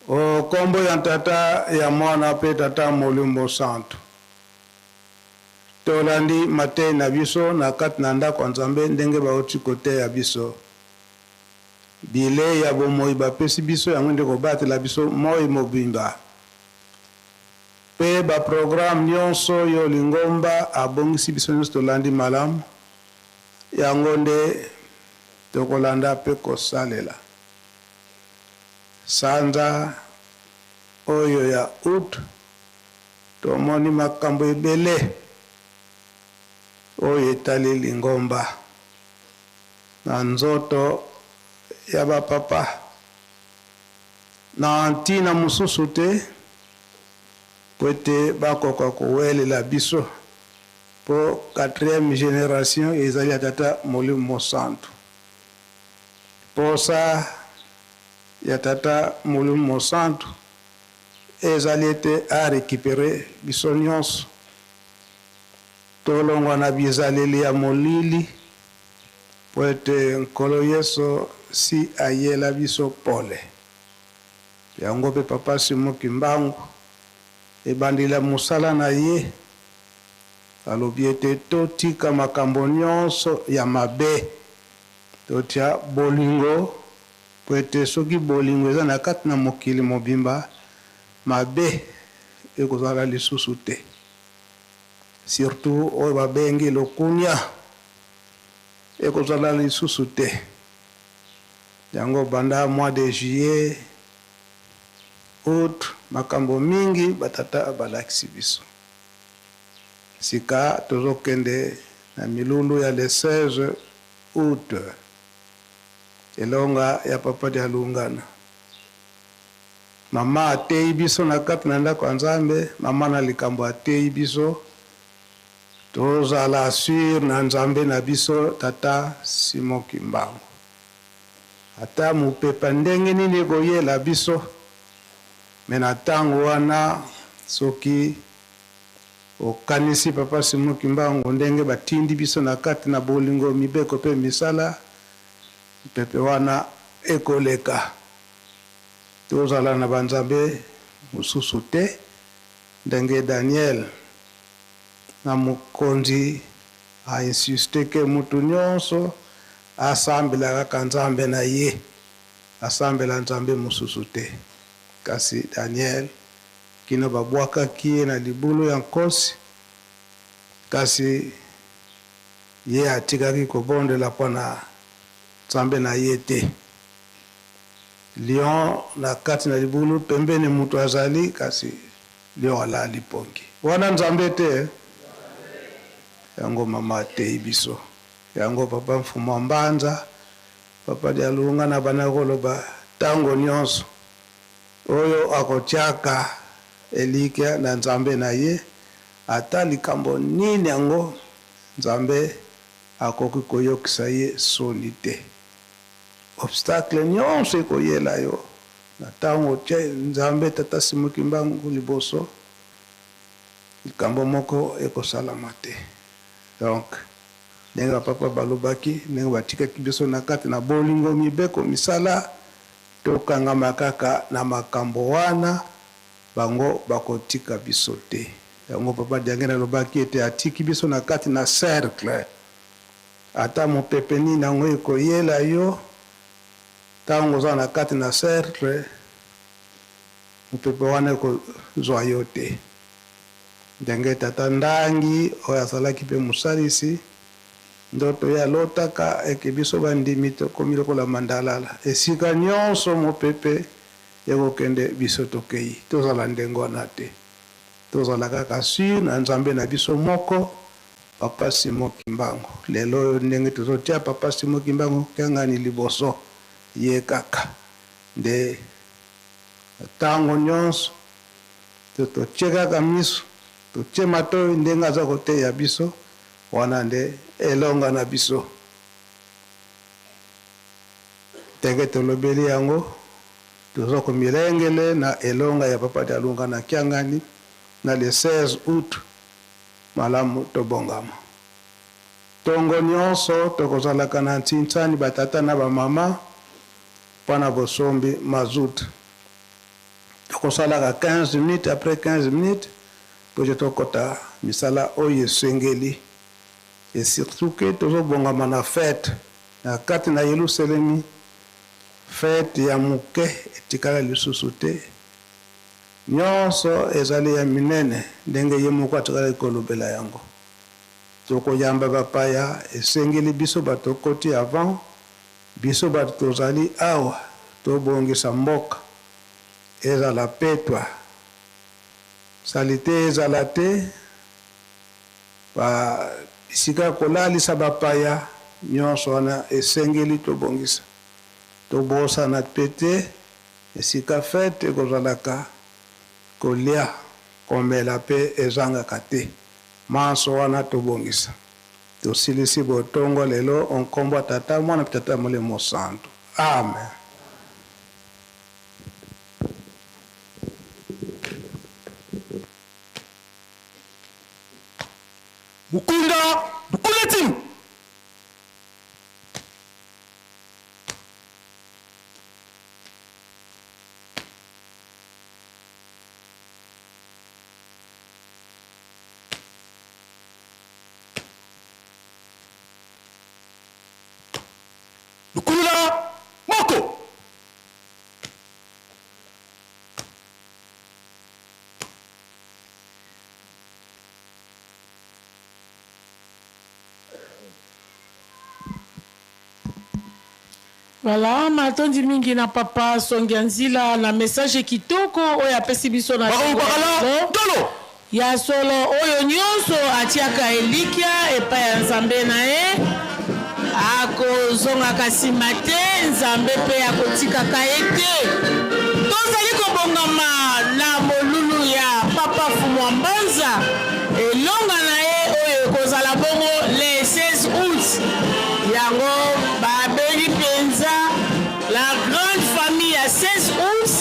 o kombo ya tata ya mwana mpe tata molimo santu tolandi matei na biso na kati na ndako ya nzambe ndenge bauti koteya biso bilei ya bomoi bapesi biso yango nde kobatela biso moi mobimba mpe baprograme nyonso oyo lingomba abongisi biso nyonso tolandi malamu yango nde tokolanda mpe kosalela sanza oyo ya août tomoni makambo ebele oyo etali lingomba na nzoto ya bapapa na ntina mosusu te po ete bakoka kowelela biso po quatrième génération ezali ya tata molimo mosantu posa ya tata molimo mosantu ezali ete arécupérer biso nyonso tolongwa na bizaleli ya molili po ete nkolo yesu si ayela biso pole yango mpe papa Simon Kimbangu ebandela mosala na ye alobi ete totika makambo nyonso ya mabe totia bolingo po ete soki bolingo eza na kati na mokili mobimba mabe ekozala lisusu te surtout oyo babengi lokunia ekozala lisusu te yango banda mois de juillet août makambo mingi batata balakisi biso sika tozokende na milulu ya le 16 août elonga ya papa Dialungana mama ateyi biso na kati na ndako ya nzambe mama na likambo ateyi biso tozala sûr na nzambe na biso tata Simon Kimbangu ata mopepa ndenge nini ekoyela biso me na ntango wana soki okanisi papa Simon Kimbangu ndenge batindi biso na kati na bolingo mibeko mpe misala mpepe wana ekoleka tozala na banzambe mosusu te ndenge Daniel na mokonzi ainsiste ke mutu nyonso asambela kaka nzambe na ye asambela nzambe mosusu te kasi Daniel kino babwakaki ye na libulu ya nkosi kasi ye atikaki kobondela mpona nzambe na ye te lion na kati na libulu pembeni moto azali kasi lion alali pongi wana nzambe te yango mama ateyi biso yango papa mfumu wa mbanza papa Dialunga na bana koloba ntango nyonso oyo akotiaka elikya na nzambe na ye ata likambo nini yango Nzambe akoki koyokisa ye soni te. Obstacle nyonso ekoyela yo na tango otie Nzambe Tata Simon Kimbangu liboso, likambo moko ekosalama te. Donc ndenge ba papa balobaki, ndenge batikaki biso na kati na bolingo, mibeko, misala, tokangama kaka na makambo wana, bango bakotika biso te. Yango papa Diangienda alobaki ete atiki biso na kati na cercle. Ata mopepe nini yango ekoyela yo, tango oza na kati na cercle, mopepe wana ekozua yo te. Ndenge tata Ndangi oyo azalaki pe mosalisi, ndoto ye alotaka eke biso bandimi tokomi lokola mandalala, esika nionso mopepe ekokende biso tokeyi. Tozala ndenge wana te. Tozala kaka sur na Nzambe na biso moko, Papa Simon Kimbangu. Lelo oyo ndenge tozo tia Papa Simon Kimbangu Kiangani liboso, ye kaka nde na tango nionso to totie kaka miso, totie matoyi ndenge aza koteya biso, wana nde elonga na biso. Ndenge tolobeli yango, toza komilengele na elonga ya Papa Dialungana Kiangani na le 16 aout. Malamu tobongama. Tongo nionso tokozalaka na ntsinsani ba tata na ba mama mpo na bosombi mazout. Tokosalaka 15 minutes après 15 minutes mpo ete tokota misala oyo esengeli. Et surtout que tozobongama na fete na kati na Yelusalemi, fete ya moke etikala lisusu te. Nionso ezali ya minene ndenge ye moko atikalaki kolobela yango. Tokoyamba bapaya, esengeli biso bato tokoti avant, biso bato tozali awa tobongisa mboka ezala petwa, salite ezala te, ba bisika ya kolalisa bapaya, nionso wana esengeli tobongisa. Tobosana pe te Esika fete ekozalaka, kolia, komela pe ezangaka te. Manso wana tobongisa. Tosilisi botongo lelo o nkombo ya Tata, Mwana mpe Tata Molimo Mosantu. Amen. Mukunda, mukunda team. Lukulula moko. Voilà, matondi mingi na papa Songia Nzila na message kitoko oyo apesi biso na tongo ya lelo. Ya solo, oyo nyonso atiaka elikya epai ya Nzambe na ye akozongaka nsima te, Nzambe mpe akotikaka ye te. Tozali kobongama na molulu ya Papa Fumua Mbanza, elonga na ye oyo ekozala bongo le 16 aout. Yango babengi mpenza la grande famille ya 16 août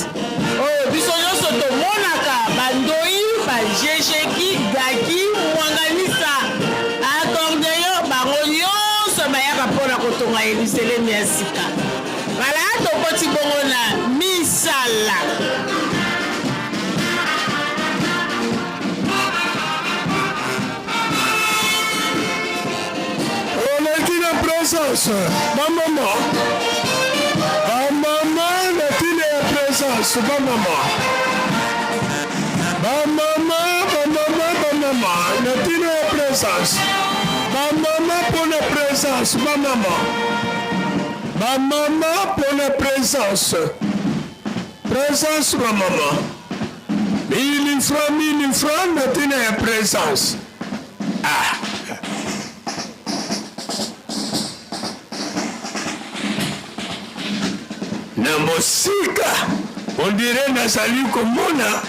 oyo biso nyonso tomonaka ba ndoyi, ba jejeki, gaki, mwanganisa, accordeon, bango nyonso bayaka mpo na kotonga Yelusalemi ya sika. Bala tokoti bongo na misala. Oleki na presence ba mama ba mama na tina ya presence ba mama ba mama ba mama ba mama na tina ya presence ba mama pona presence ba mama ba mama pona presence presence ba mama mili franc mili franc na tina ya presence Ah. Na mosika on dirait nazali komona.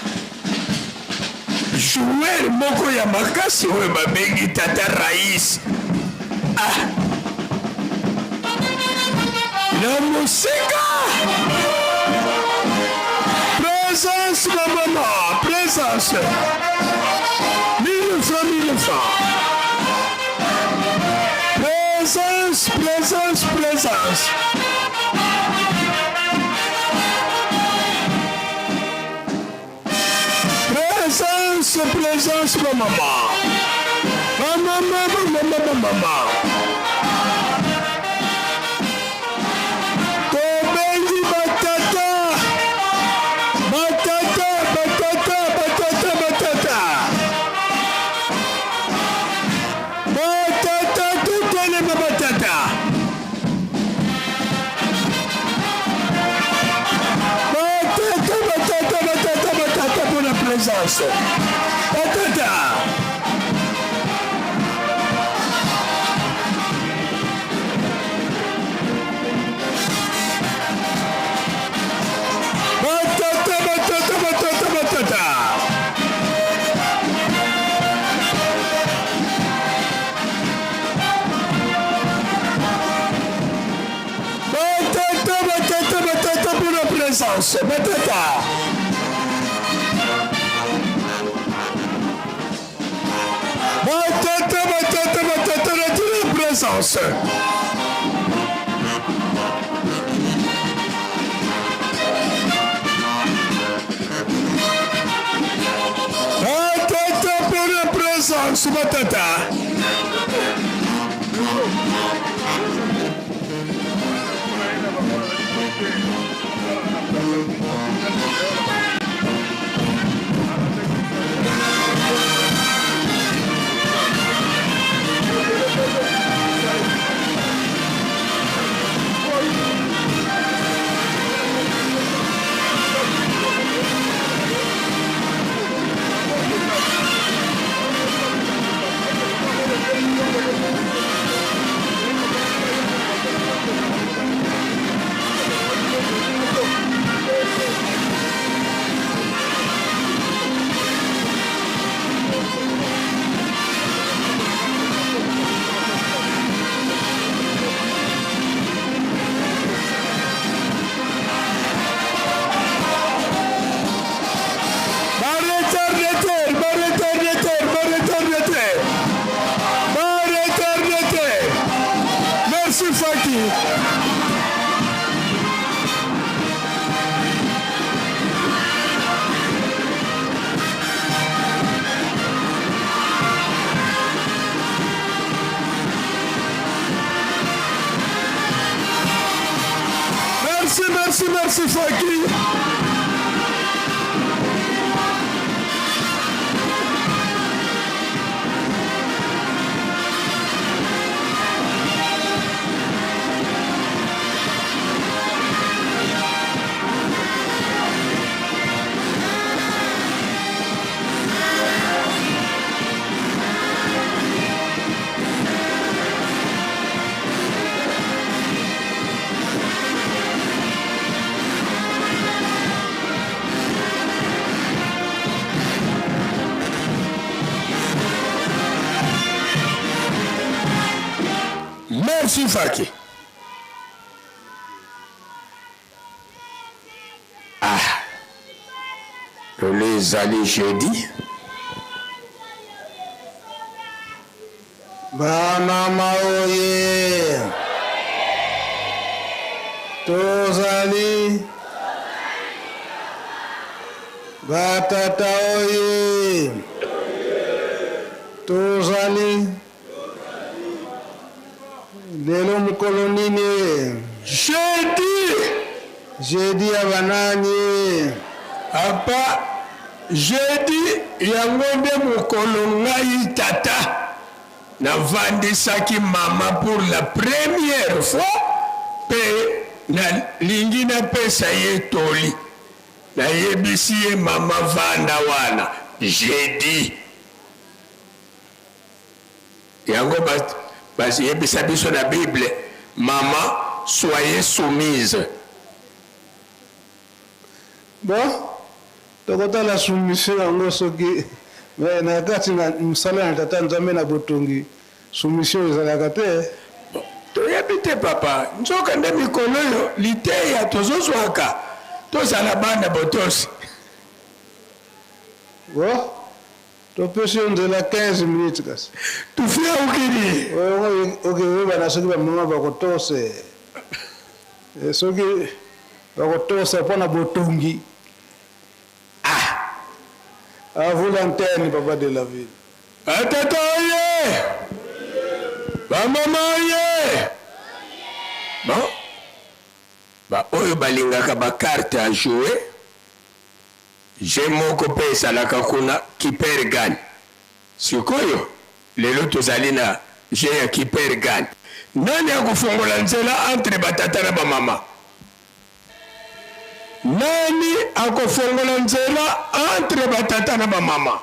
Joueur moko ya makasi oyo babengi tata Rais. Ah. Na mosika. Présence ma maman, présence. 1000 francs, 1000 francs. Présence, présence, présence. Présence, présence, ma maman. Ma maman, ma maman, ma maman. Tobengi batata. Batata, batata, batata, batata. Batata, totelema batata. Batata, batata, batata, batata pour la présence. Batata. Batata, batata, batata, batata. Batata, batata, batata pour la présence. Batata. Batata, batata, batata, la présence. Batata pour la présence, batata. Ba retardataire, ba retardataire, ba retardataire. Ba retardataire. Merci Faki. Merci, merci, merci Faki. Merci Faki. Ah, lelo ezali jeudi. Bamama oye! Tozali batata oye! Tozali lelo mokolo nini? Jeudi. Jeudi ya banani? Apa jeudi yango nde mokolo ngai tata navandisaki mama pour la première fois mpe nalingi napesa ye toli. Nayebisi ye mama vanda wana jeudi. Yango bayebisa biso na Bible, mama soyez soumise. Bon, tokotala soumission yango soki Mais na kati na mosala na Tata Nzambe na botongi, soumission ezalaka te. Toyebi te papa, nzoka nde mikolo oyo liteya tozozwaka tozala bana botosi. Bo, topesi yo nzela 15 minutes kasi. Tufia ukili. Okoyeba soki ba mama bakotose. Soki bakotosa mpo na botongi. Ah! À vous l'antenne, papa de la ville. Batata oye! Bamama oye! Bon, ba oyo balingaka ba carte à jouer, jeu moko pe ezalaka kuna qui perd gagne. Sikoyo lelo tozali na jeu ya qui perd gagne. Nani akofongola nzela entre ba tata na ba mama? Nani akofongola nzela entre ba tata na ba mama?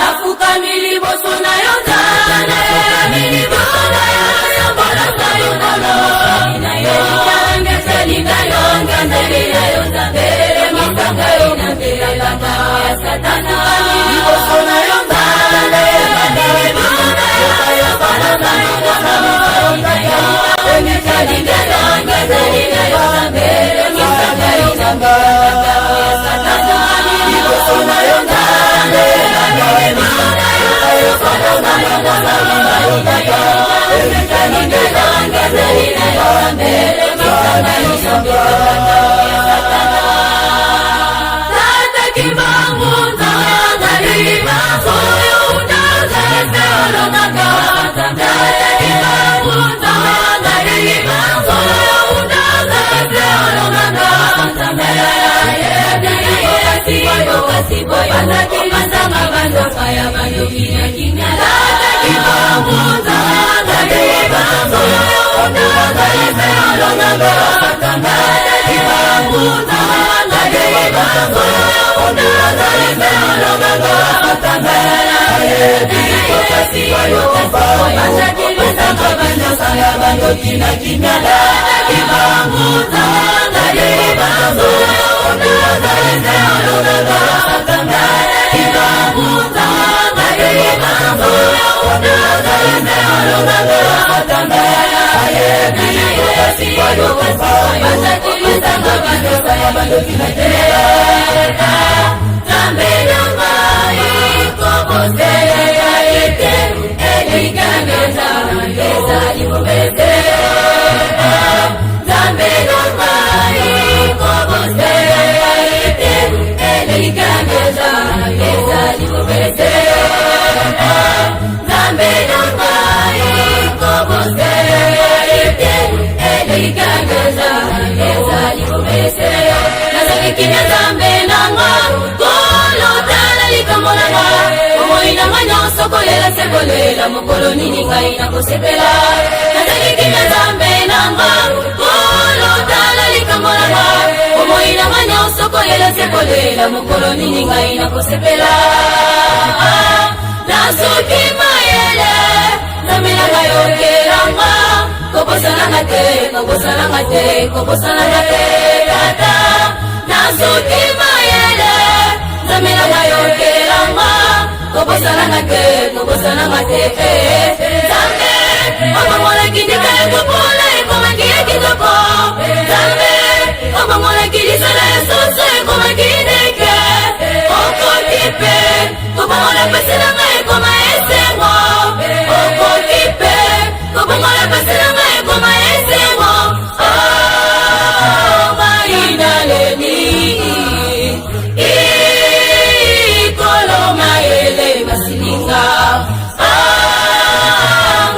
Nafukami liboso na yo nafukami liboso na yo yombolasa yo na yo ngeselinga yo ngandeli na yo nzambe masanga yo nambelaka ya satana liboso na yo nzambe liboso na yo yombolasa yo ngeselinga yo ngandeli na yo nzambe masanga yo nambelaka ya satana liboso na yo nzambe Kimia nzambe nanga kolotala likambo nanga omoi nanga nyonso kolela se kolela mokolo nini ngai nakosepela nazali kimia nzambe nanga kolotala likambo nanga omoi nanga nyonso kolela se kolela mokolo nini ngai nakosepela nasuki mayele nzambe nanga yokelanga kobosananga te kobosananga te kobosananga te tata nazuki mayele nzambe nanga yokelanga kobosananga te kobosananga te nzambe obongolaki ndika ya kopola ekomaki ya kitoko nzambe obongolaki lisala ya soso ekomaki ndeke okoki mpe kobongola pasi nanga ekoma esengo okoki mpe kobongola pasi nanga ekoma esengo mainaleli ikolo mayele masilinga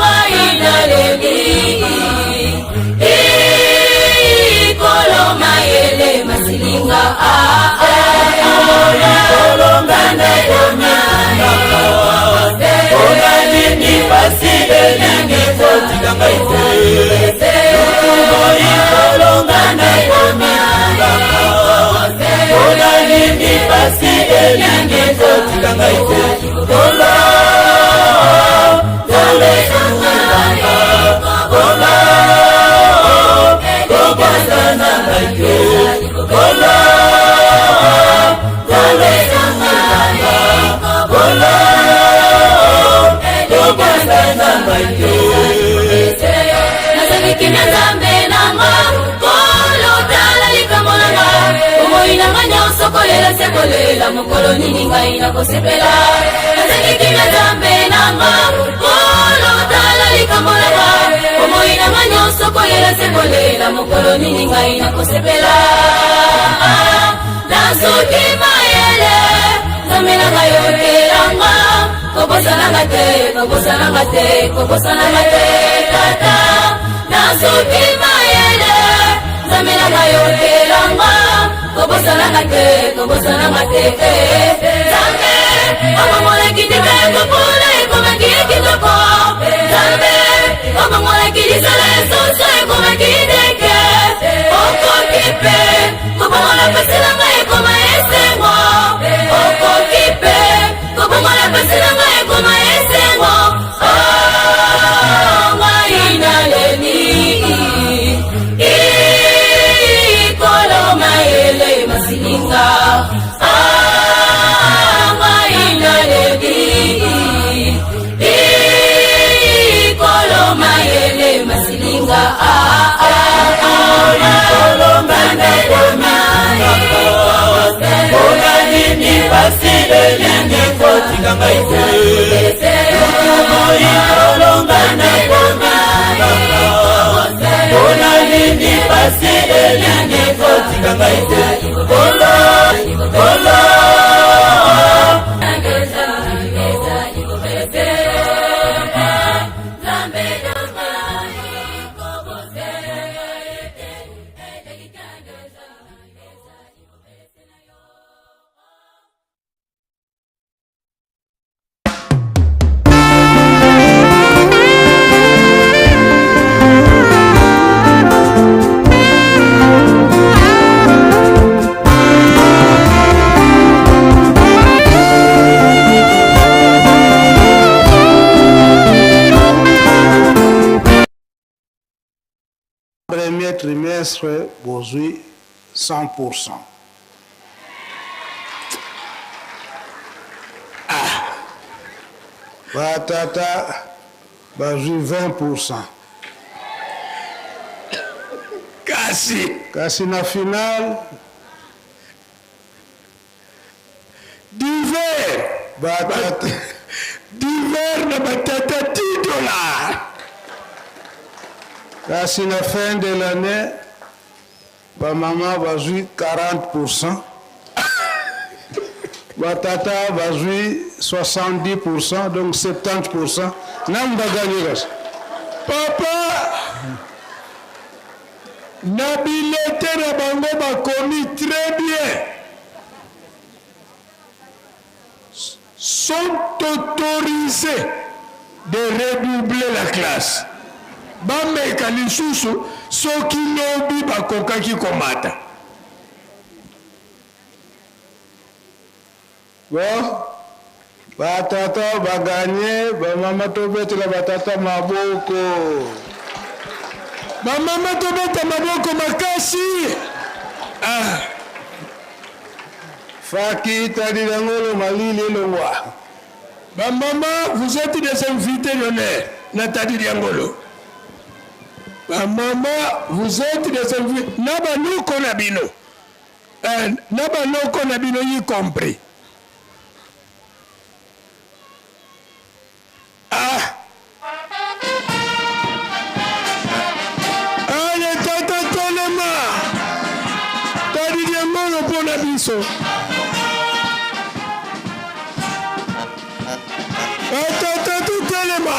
mainaleli ikolo mayele masilinga mpona nini pasi elingi kotika ngai te lutumbo ikolonga nakomitungaka mpona nini pasi elingi kotika ngai te kolo kolo sunganga kolo kobosana ngai te kolo kolo sunganga kolo kobosana ngai te nazaliki na nzambe nanga kolotala likambo nanga nyonso kolela se kolela mokolo nini ngai nakosepela nazangi kimia nzambe nanga kolo tala likambo nanga bomoi nanga nyonso kolela se kolela mokolo nini ngai nakosepela nasuki mayele nzambe nanga yokelanga kobosananga te kobosananga te kobosananga te tata nasuki mayele nzambe nanga yokelanga kobosananga te kobosananga te nzambe obongolaki ndika ya kopola ekomaki ye kitoko nzambe obongolaki lisala ya soso ekomaki ndeke okoki mpe kobongola mpasi na ngai ekoma esengo okoki mpe kobongola mpasi na ngai ekoma esengo oh, ngai naleli ikolo mayele masilinga ah, ngai naleli ikolo mayele masilinga ah, ah, ah, ikolo mayele mpona nini pasi elingi kotika ngai te lukumu ikolo ngana mpona nini pasi elingi kotika ngai te kolo kolo. Premier trimestre bozwi 100%. Ah. Batata bazwi 20%. Kasi kasi na final divers batata divers na batata 10 dollars. Kasi na fin de l'année bamama bazwi 40%, batata bazwi 70%, donc 70% nanu baganye. Kasi papa, na bilete na bango bakomi très bien: sont autorisés de redoubler la classe. Bameka lisusu soki lobi bakokaki komata. Bon, batata baganye, bamama tobetela batata maboko. Bamama tobeta maboko makasi. Ah. Faki tadilangolo malili elongwa. Bamama, vous êtes des invités d'honneur na Tadi Diangolo. Bamama, vous êtes des invités na banoko na bino, eh, na banoko na bino y compris. Ah, ale tata telema Tadi Diangolo mpo na biso. Batata totelema.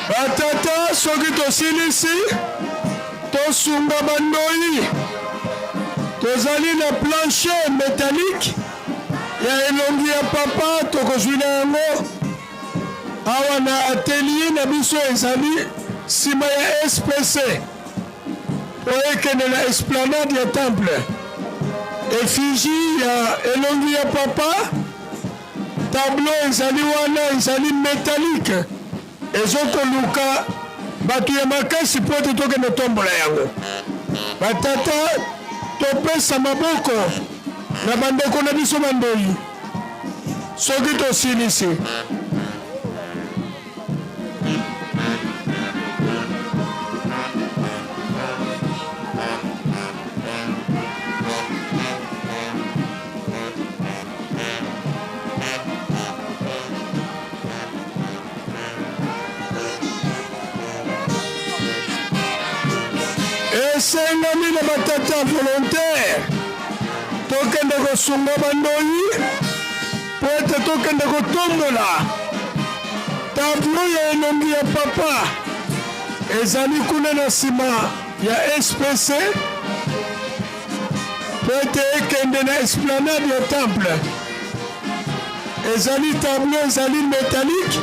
Batata, soki tosilisi, tosunga bandoi. Tozali na plancher métallique ya elongi ya papa, tokozwila yango awa na atelier na biso ezali nsima ya SPC oyo ekende na esplanade ya temple. Effigie ya elongi ya papa, tableau ezali wana, ezali métallique, ezokoluka bato ya makasi mpo ete tokende tombola yango. Batata, topesa maboko na bandeko na biso bandoi soki tosilisi. Esengami na batata volontaire tokende kosunga bandoi mpo ete tokende kotombola tablo ya elongi ya papa ezali kuna na nsima ya SPC mpo ete ekende na esplanade ya temple. Ezali tablo ezali metalike,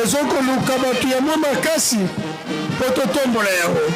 ezokoluka bato ya mwa makasi mpo totombola yango.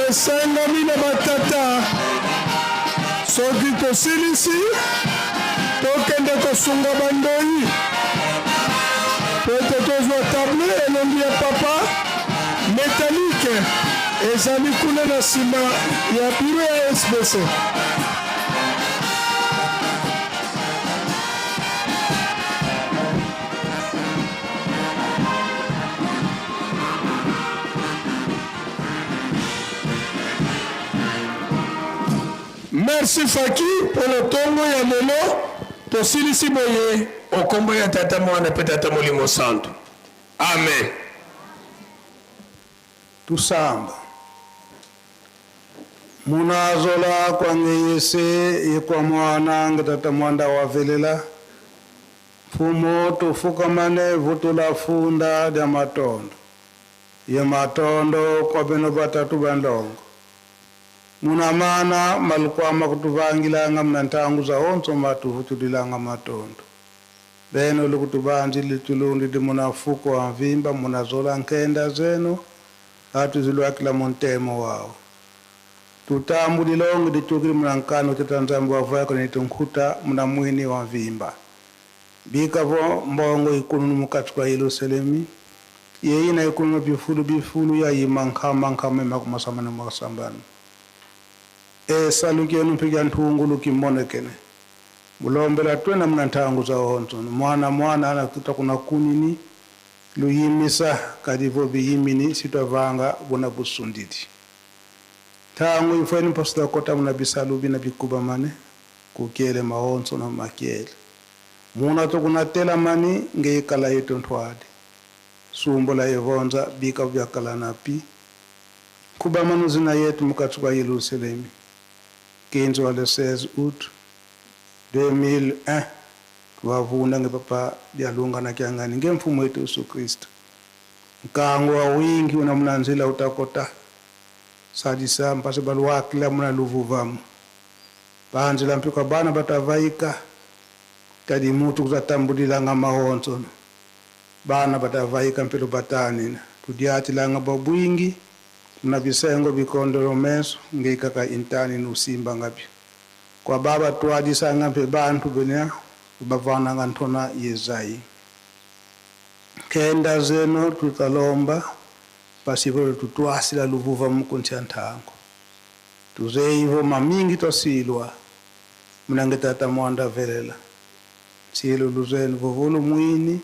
Esengami na batata, soki tosilisi, tokende kosunga bandoi po ete tozwa tableau elongi ya papa metalike ezali kuna na nsima ya biro ya SBC. Merci Faki mpo na ntongo ya lelo. Tosilisi boye okombo ya Tata, Mwana mpe Tata Molimo Santu. Amen. Tusamba munazola kwange yese yekwa mwana nge tata mwanda wavelela mfumo tufukamane vutula funda lya matondo. Ye matondo kwa beno batatu bandongo. Muna mana malukwama kutuvangilanga muna ntangu za onso matuvutulilanga matondo. Beno lukutubanzi litulundi di munafuko wa mvimba munazola nkenda zenu atuzilwakila muntemo wao. Tutambulilongo ditukili munankano tetanzambu wavuyako nitunkuta muna mwini wa mvimba. Bikavo mbongo ikununu mukati kwa Yerusalemi. Yeina ikununu bifulu bifulu ya yima nkama nkama makumasambano makasambano. Esalukenu mpiga ntungulu kimonekene. Mulombela twena muna ntangu za onzo. Mwana mwana anakuta kuna kunini luyimisa kadivo biyimini sitavanga buna busundidi. Tangu ifweni pasita kota muna bisalubi na bikuba mane kukiele maonzo na makiele. Muna to kuna tela mani ngeikala yetu ntwade. Sumbo la evonza bika vyakala na pi. Kuba manu zina yetu mukatuka Yerusalemi. 15 wa le 16 août 2001 twavuna nge papa lyalunga na kyangani nge mfumo wetu Yesu Kristo. Nkango wa wingi una munanzila utakota. Sadisa mpase baluwakila muna luvuvamu. Banzila mpika bana batavaika. Kadi mutu kuzatambulilanga mahonzo. Bana batavaika mpilo batanina. Tudiatilanga babwingi. Muna bisengo bikondolo meso ngeikaka intani nusimba ngapi. Kwa baba tuadisanga mpe bantu benya bavananga ntona yezai. Kenda zeno tutalomba pasipo tutwasila luvuva mukuntia ntango. Tuzeivo mamingi tosilwa munange tata mwanda velela. Silo luzenu vovolo mwini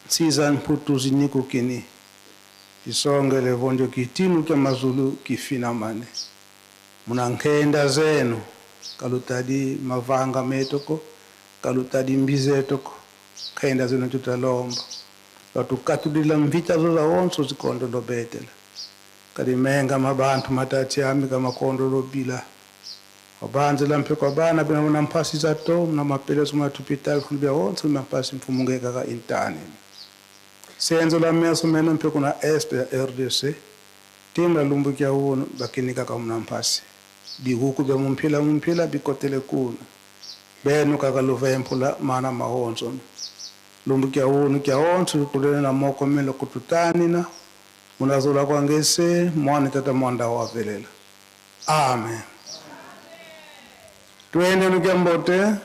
siza mputu ziniku kini. Isongele vonjo kitinu kya mazulu kifina mane. Munankenda zenu kalutadi mavanga metoko kalutadi mbizetoko kenda zenu tutalomba. Watukatulila mvita zoza onso zikondo lobetela. Kadimenga mabantu matati ami kama kondo lobila. Wabanzela mpeko bana bina muna mpasi za to muna mapelezo muna tupita kulibia onso muna mpasi mfumungeka ka intani. Senzo la meso meno mpeko na este ya RDC. Timla lumbukia uono bakinika ka muna mpasi. Bihuku bya mumpila mumpila bikotele kuna. Benu kakaluva empula mana mahonzo. Lumbukia uono kia onso kulele na moko melo kututani na. Munazola kwa ngese mwana tata mwanda wa velela. Amen. Tuende nukiambote.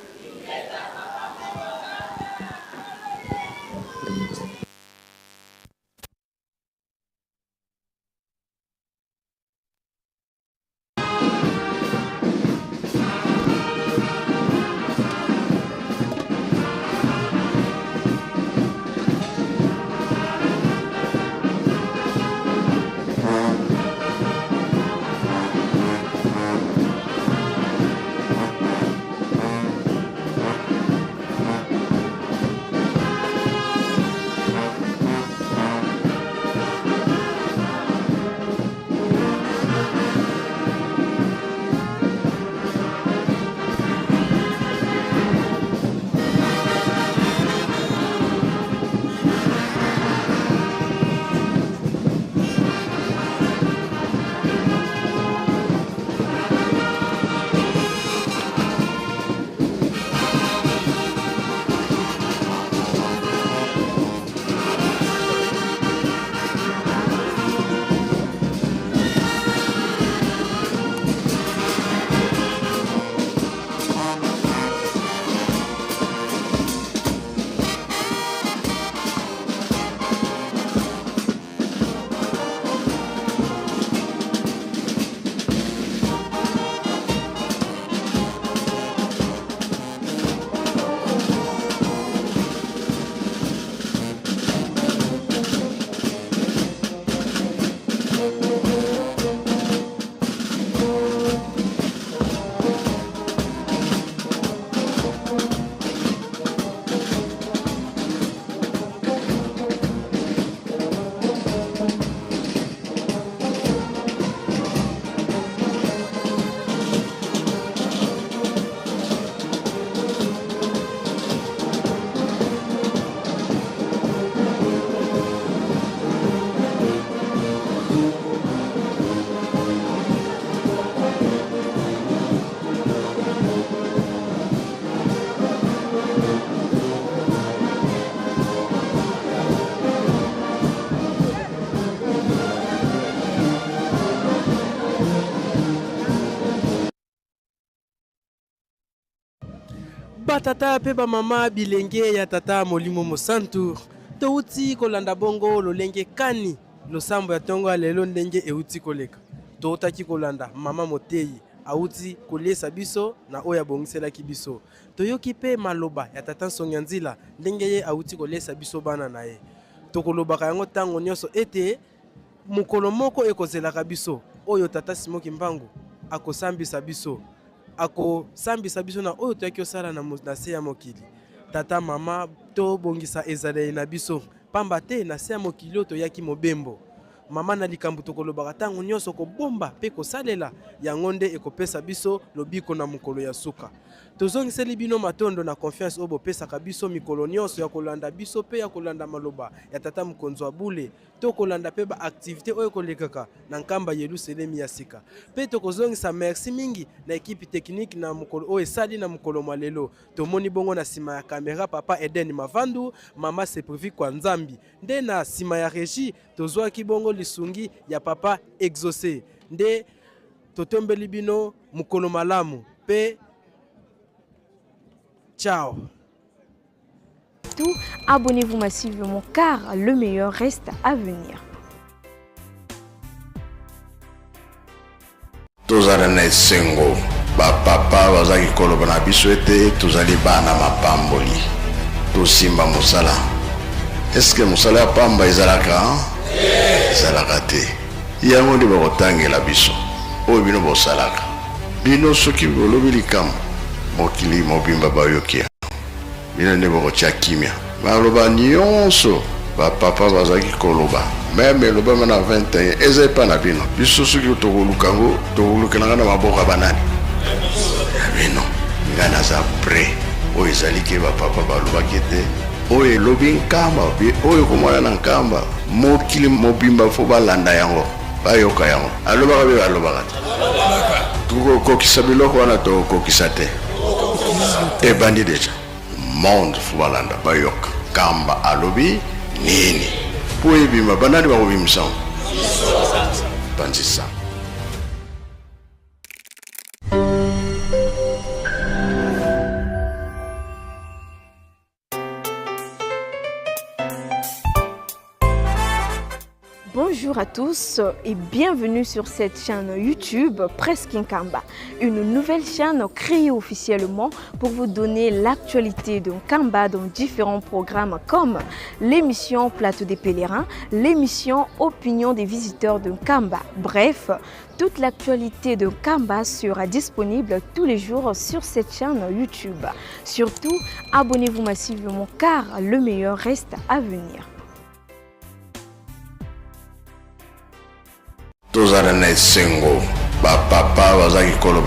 Batata mpe bamama bilenge ya Tata Molimo Mosantu, touti kolanda bongo lolenge kani losambo ya ntongo ya lelo ndenge euti koleka. Toutaki kolanda mama moteyi auti koliesa biso na oyo abongiselaki biso. Toyoki mpe maloba ya Tata Nsongia Nzila ndenge ye auti koliesa biso bana na ye. Tokolobaka yango ntango nyonso ete mokolo moko ekozelaka biso oyo Tata Simon Kimbangu akosambisa biso. Akosambisa biso na oyo toyaki kosala na se ya mokili. Tata, mama, tobongisa ezaleli na biso, pamba te na se ya mokili oyo toyaki mobembo. Mama, na likambo tokolobaka ntango nyonso, kobomba mpe kosalela yango nde ekopesa biso lobiko na mokolo ya suka. Tozongiseli bino matondo na confiance oyo bopesaka biso mikolo nyonso ya kolanda biso mpe ya kolanda maloba ya Tata Mokonzi wa Bule. Tokolanda mpe ba activites oyo ekolekaka na Nkamba Yeluselemi ya sika. Mpe tokozongisa merci mingi na equipe technique na mokolo oyo esali na mokolo mwa lelo. Tomoni bongo na sima ya camera Papa Eden Mavandu, Mama Seprivi kwa Nzambi. Nde na sima ya regie tozwaki bongo lisungi ya Papa Exauce. Nde totombeli bino mokolo malamu mpe ciao. Tout, abonnez-vous massivement car le meilleur reste à venir. Tozala na esengo, bapapa bazalaki koloba na biso ete tozali bana mapamboli, tosimba mosala. Eske mosala ya pamba ezalaka? Ezalaka te. Yango nde bakotangela biso oyo bino bosalaka. Bino soki bolobi likambo, mokili mobimba bayoki yango. Bino nde bokotia kimia. Maloba nionso ba papa bazalaki koloba meme elobama na 21 eza epa na bino. Biso soki tokoluka yango tokolukela yango na maboko ya banani? Ya bino. Ngai naza près. Oyo ezali ke ba papa balobaki ete oyo elobi Nkamba pe oyo ekomona na Nkamba mokili mobimba fo balanda yango bayoka yango. Alobaka be alobaka te? Tokokokisa biloko wana tokokokisa te? Ebandi deja. Monde fo balanda bayoka Nkamba alobi nini po ebima. Banani bakobimisa yango? Panzi sango. Bonjour à tous et bienvenue sur cette chaîne YouTube Presse Nkamba, une nouvelle chaîne créée officiellement pour vous donner l'actualité de Nkamba dans différents programmes comme l'émission Plateau des Pèlerins, l'émission Opinion des visiteurs de Nkamba. Bref, toute l'actualité de Nkamba sera disponible tous les jours sur cette chaîne YouTube. Surtout, abonnez-vous massivement car le meilleur reste à venir. Tozala na esengo, ba papa bazalaki koloba.